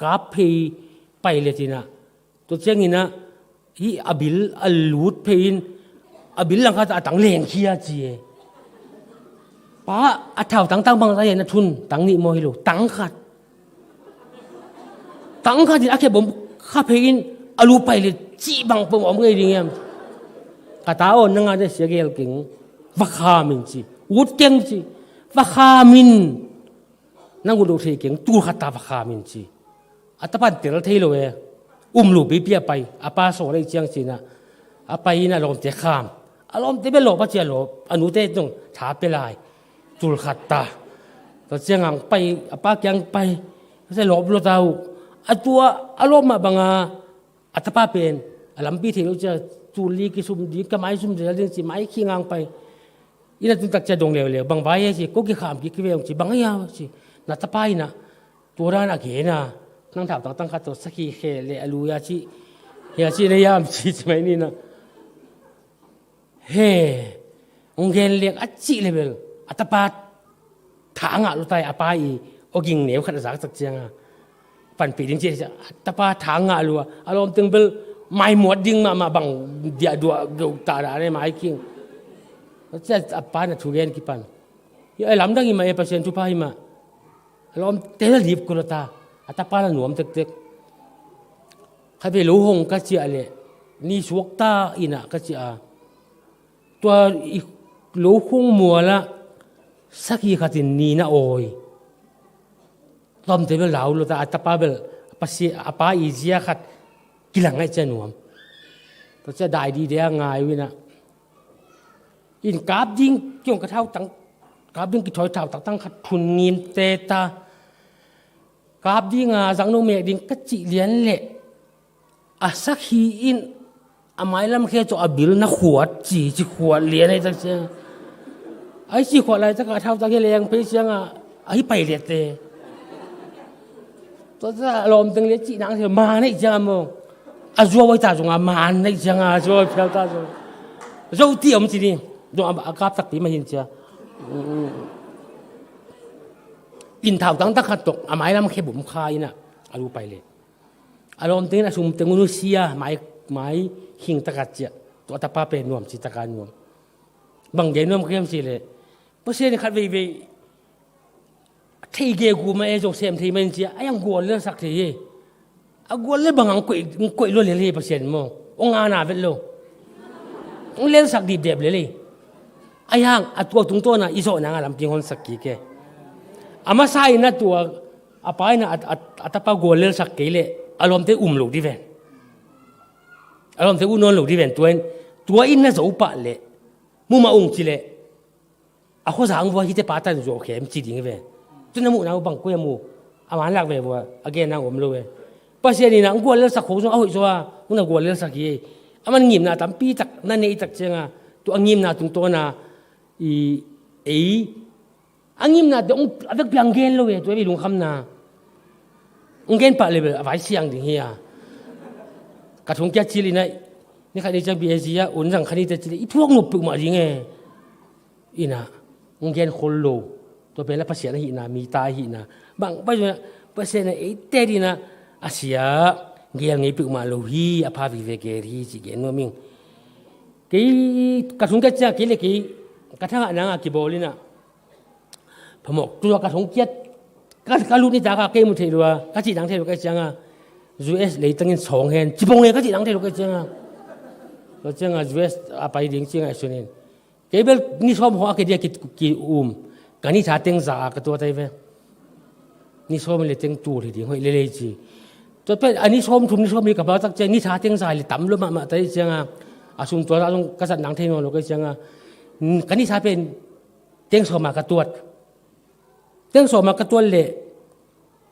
kap phei pailet in ah, tua ciangin ah, hih a bil a lut phei in, a bil langkhat ah a tang lengkhia ci e. Pa, a thautang tang bangzah hiam na thun, tang nih maw hi lo, tang khat. Tang khat in a khebom kha phei in, a lu pailet cih bang peuh om ngei ding hiam. Ka ta aw, nang a ding sia gel keng, va kham in ci. Ut keng ci. Va kham in. Nang ut lo thei keng, tul khat ta va kham in ci. A tapan tel thei lo e. Um lo pipi a pai, a pa sawl ahih ciang ci in ah, a pai in a lawmte kham. A lawmte bel lawp a ci a lawp, a nute zong tha pia lai. Tul khat ta. Tua ciang hong pai, a pa kiang pai. Tua ciang lawp lua ta uh. A tua, a lawp mah bang a, a tapa pen a lampi thei lo ciang, tul li kisum ding, ka maizum zel ding ci, mai khing hong pai. Inn a tun tak ciang dong leuleu, bang vai e ci, ko kikham kik ve ung ci, bang a hia ci. Na tapa in ah tua dan a gen a, nang thautang tang khat tawh sakhi khe leh a lui a ci, hia ci na hiam ci, ci mai ni in ah. He, hong gen leng a cih le bel, a tapa tha ngah lua ta hi, a pa i aw ging neu khat a zak tak ciang a, panpih ding ci a, a tapa tha ngah lua, a lawm teng bel maimuat ding mahmah, bang diahduah geuh ta dah ne, mai khing. Tua ciang a pa in a thu gen kipan. Hih a lamdang hi mah e, Pasian thupha hi mah. A lawmte la lip kul a ta, a tapa la nuam tektek. Khatvei lo hong ka ciah leh, ni suak ta in ah ka ciah a. Tua i lo khung mual ah sakhi khat in ni na awi. Lawmte bel lau lua ta, a tapa bel, a pa si, a pa i zia khat kilang ahih ciang nuam. Tua ciang dai dide a ngai uh in ah. Inn kap ding, kiong ka thautang, kap ding kithawi thautang tang khat thun ngim te ta. Kap ding a, zangno mek ding ka cih lian leh, a sakhi in a mailam khe tawh a bil na khuat ci, ci khuat lian ahih tak ciang. Ai ci khuat laitak a thautang hi leng phei ciang a, a hi pailet te. Tua ciang a lawm teng le cih nang thei, maan ahih ciang a maw. A zuau ai ta zong a, maan ahih ciang a, zuau ai phial ta zong. Zo ti om ci ni. Zong a, a kap takpi mah hi in cia. Inn thautang tak khat tawh a mailam khe bum kha in ah, a lu pailet. A lawm teng in a sum teng un uh sia, mai, mai khing tak a ciah. Tua a tapa pen nuam ci tak a nuam. Bang gen nuam ka hiam cih leh, Pasian in khat veivei thei gegu mah e, zong sem thei mah in cia, a hiang gual lelsak thei hi. A gual lel bang hang koih, koih lua lel hi Pasian maw. Hong ana vet lo. Hong lelsak dipdep lel hi. A hiang, a tua tungtawn a i zawh nang a lampi hong honsak kik e. A masa in a tua, a pa in a, a, a, a tapa gual lelsak kei leh, a lawmte um lo dih ven. A lawmte uh nawn lo dih ven. Tua in, tua in na zo pah leh, mumah ung ci leh, a khuaza ang vua hite pa tan zuau khem ci ding ve. Tu na muhna uh bang koi a mu, a man lak ve vua, a genna uh om lo ve. Pasian in a guallelsak khong zong a hoih zaw a, huna guallelsak hi. A man ngimna tampi tak na neih tak cianga, tua a ngimna tungtawna i, ei, a ngimna te ong a vekpi ang gen lo ve, tua i lungkhamna. Ong gen pah le bel a vai siang ding hi a. Ka thong kia cil ina, ni khat ni ciang B A C a, un zang khat ni te cil i thuak nop peuhmah ding e. Ina, ong gen khol lo. Tua pen la Pasian ahihna, mi ta ahihna. Bang, bang, Pasian a eite dina, a sia, gel ngei peuhmah lo hi, a pha vive gel hi, ci gen nuam ing. Kei, ka thong kia cia, kei le kei, ka thangah nanga kibawl ina. Phamawh, tua ka thong kiat, ka, ka lut ni taka kei mu thei lua, ka cih dang thei lua kei cianga, U S leitangin sawng hen, cipong le ka cih dang thei lua kei cianga. Tua cianga, U S a pai ding cianga i sunin. Kei bel ni sawm hong a kei dia ki, ki um, ka ni tha teng za a ka tua tai ve. Ni sawm le teng tul hi ding hoih lelei ci. Tua pen, a ni sawm thum, ni sawm li ka pa tak ciang, ni tha teng za le tam lo mahmah tai cianga, a sum tua zong ka zat dang thei nawn lo kei cianga, ka ni tha pen, teng sawma ka tuat. Teng sawma ka tuat le,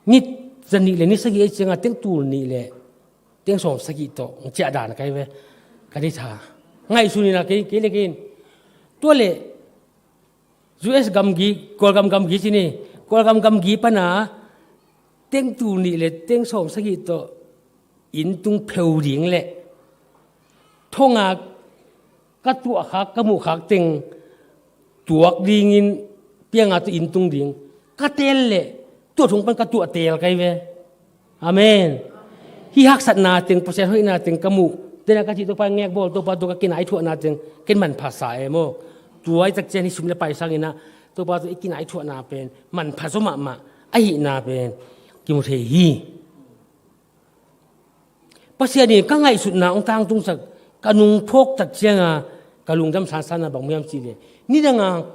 ni zan nih le ni sagih ei cianga, teng tul nih le, teng sawm sagih tawh, ciah dan a kai ve, ka ni tha. Ngaihsun ina kei, kei le kei in. Tua le, U S gamgi, Kawlgam gamgi ci ni, Kawlgam gamgi pana, teng tul nih le, teng sawm sagih tawh, inn tung pheu ding le, thonga ka tuahkhak, ka muhkhak teng tuak dingin pianga tu inn tung ding. Ka tel le, tua thong pan ka tuah tel kai ve. Amen. Hi haksatna teng, Pasian hoihna teng ka muh. Tena ka cih Topa ngek bawl, Topa tu ka kinai thuahna teng, ken manpha sa e maw. Tua i tak cian hi sum le pai sangina, Topa tu i kinai thuahna pen, manpha zaw mahmah, ahihna pen, kimu thei hi. Pasian in ka ngaihsutna hong tangtungsak, ka nung phawk tak cianga, ka lungdam sansanna bang hiam cih le. Nidanga,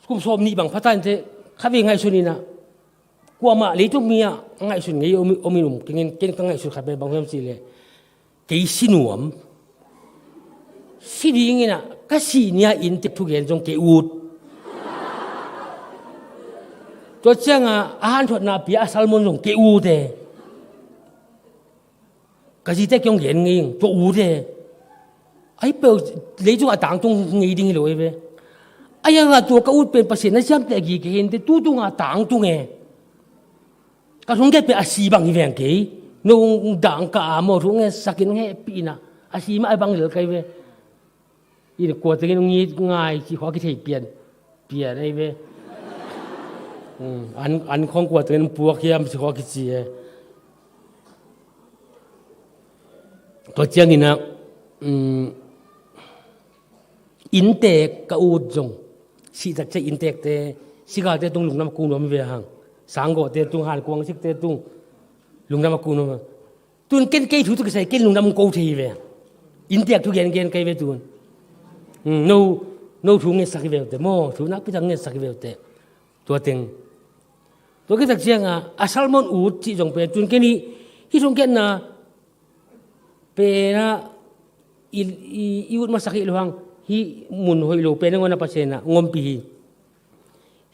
kum sawm nih bang phata inte, khavei ngaihsun ina, kuamah leitung mi ah, ngaihsun ngei om, om in um, kengin, ken ka ngaihsut khat bang hiam cih le. Kei si nuam. Si dingin ah, ka sihni-a inntek thugen zong kei ut. Tua cianga, a hanthuatna pia a salmon zong kei ut e. Ka zite kiong gen ngei ing, tua ut e. Ahi peuh, leicung a tangtung ngei ding hi lo e ve. Ahi hanga tua ka ut pen Pasian na siamte a gige hi inte, tu tunga tangtung e. Ka thong kiat pen a si bang hi veng kei. No dang ka a maw, thu ngetsakin hong hehpihna. A si mah a bang lel kai ve. Ina kua tengin hong it ngai, ci khua kithei pian. Pian ahi ve. Um, an, an khong kua tengin hong puak hiam, ci khua kici e. Tua ciangina, um, inntek ka ut zong, sihtak ciang inntekte, sigalte tung lungdam a ko nuam ve hang, sanggawhte tung, hankuang sikte tung, lungdam a ko nuam. Tun ken kei thu tu kisai, ken lungdam ko thei ve. Inntek thu gengen kai ve tun. Hmm, no, no thu ngetsak hi ve ute, maw, thu nakpitak ngetsak hi ve ute. Tua teng. Tua kitak cianga, a salmon ut cih zong pen, tun ken hi, hi thong kiatna, pena, i, i, i ut masak hi lo hang, hi mun hoih lo, pena ngona Pasian a, ngompi hi.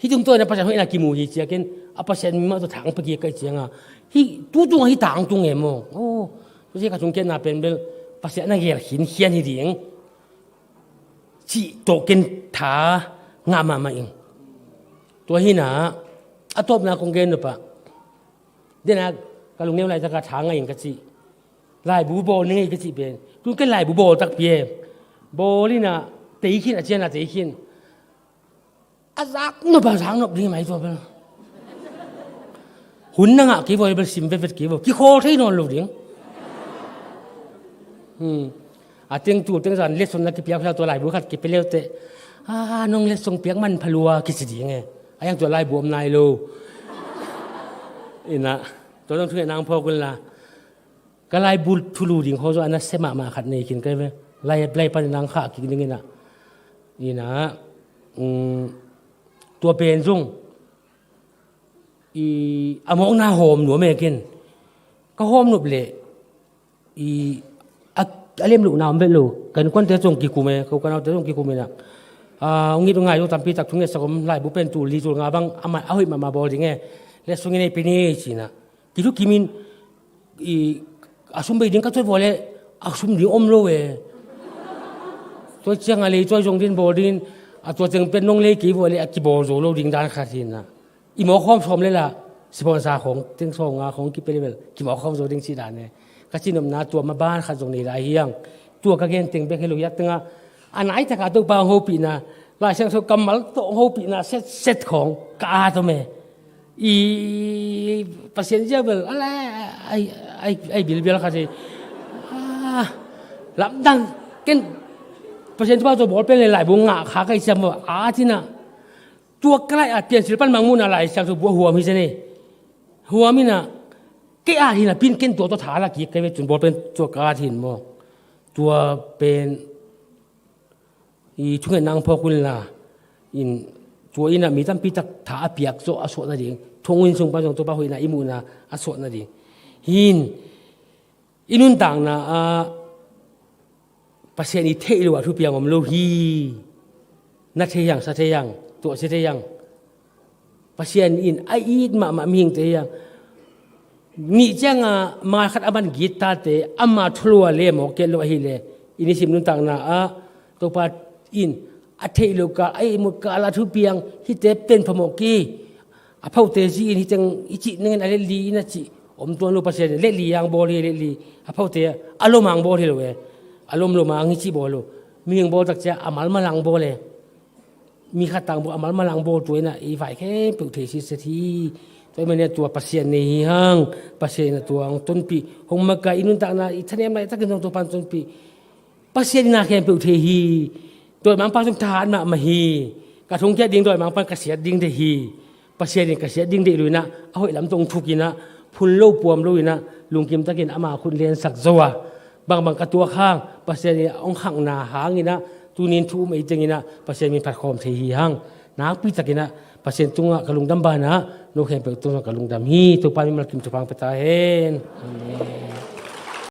Hi tungtawn a Pasian hoihna kimu hi cia ken, a Pasian mi mah tawh thang pia kik kai cianga. Hi, tu tunga hi tangtung e maw. Oh, tu cia ka thong kiatna pen bel, Pasian na gel khinkhian hi ding. Cih tawh ken tha ngah mahmah ing. Tua hina, a tawpna kong gen nop ah. Dena, ka lungneu laitaka tha ngah ing ka cih. Laibu bawl ni ngei ka cih pen. Tun ken laibu bawl takpi e. Bawl ina, tei khin, a ciana tei khin. A zak nop a zak nop ding mai tua bel. Hun na ngah kei vaw bel sim vetvet kei vaw. Kikhawl thei nawn lo ding. Hmm. A teng tu teng zan lesson na kipiak hla tua laibu khat kipia leute. Ah, nong lesson piak manpha lua kici ding e. A yang tua laibu om nai lo. Ina. Tua nong thungetna hong phawk un la. Ka laibu thulu ding khaw zaw a nasia mahmah khat nei khin kai ve. Lai, lai pan nang khah kik ding ina. Ina, um, tua pen zong, i, a mawkna hawm nuam e ken. Ka hawm nop leh i a, a lem lohna om vet lo. Kan kuante zong kikum e, ko kanaute zong kikum e na. A, hong it hong ngai lo tampi tak thungetsak om, laibu pen tul li tul nga bang a hoih mahmah bawl ding e. Letsong in ei pe ni ci-in a kithukim in, i a sum bei ding ka tuat vua leh a sum ding om lo e. Tua ciang a lei tua zong din bawl ding in, a tua teng pen nong lei kei vua leh a kibawl zo lo ding dan khat hi na. I mawkhawm sawm le lah, sponsor khawng teng sawm nga khawng kipia le bel kimawkhawm zo ding ci dan e. Ka cinopna tua maban khat zong nei lai hi hang. Tua ka gen teng bek hi lo, hiah tengah a nai takah Topa hong hopihna, Lai Siangtho kammal tawh hong hopihna setset khawng ka at om e. I Pasian zia bel a la ai, ai, ai bilbial khat hi. Ah, lamdang ken Pasian Topa tawh bawl pen le laibu ngah kha ka hi ciam maw, a at in a. Tua ka lai at, Piancil pan Mangmuhna Lai Siangtho bu a huam hi zen e. Huam in a, kei at hi na, pin ken tua tawh tha la kik ka hi ve, cun bawl pen tua ka at hi maw. Tua pen i thungetna hong phawk un la, in tua in a mi tampi tak tha a piak zawh a suah nading, thong in sung pan zong Topa hoihna i muhna a suah nading. Hin i nuntakna ah Pasian i theih loh a thupiang om lo hi. Na thei hiang, sa thei hiang, tuahsia thei hiang. Pasian in a it mahmah mihingte hi hang. Nih ciangah mai khat a man gittate ama thulua le mawk kei lo ahih leh, i nisim nuntakna ah Topa in a theih loh kal, a ihmut kal a thupiang hihte pen phamawh kei. A phote zi in hih teng i cih nengin a let li in a cih om tuan lo. Pasian in let li hong bawl hi, let li. A phote a lom hong bawl hi lo e. A lom lom hong hi cih bawl lo. Mihing bawl tak ciang a malmal hong bawl e. Mi khat tang bawl, a malmal hong bawl, tua in a i vai khempeuh thei sitset hi. Tua ahih manin a tua Pasian nei hi hang. Pasian in a tua hong tonpih, hong makaih, i nuntakna i thanem laitakin zong Topa in tonpih. Pasian in a khempeuh thei hi. Dawimangpa zong thahat mahmah hi. Ka thongkiat ding dawimangpa in ka siat ding deih hi. Pasian in ka siat ding deih lo in a, a hoih lam tawh hong thuk in a, phun lo puam lo in a, lungkim takin ama khut lensak zo a, bangbang ka tuak hang, Pasian in hong khangna hang in a, tuni in thu um ei teng in a, Pasian min phat khawm thei hi hang. Nakpi takin a, Pasian tungah ka lungdam banah, no khempeuh tungah ka lungdam hi. Topa mimal kim thupha hong pia ta hen. Amen.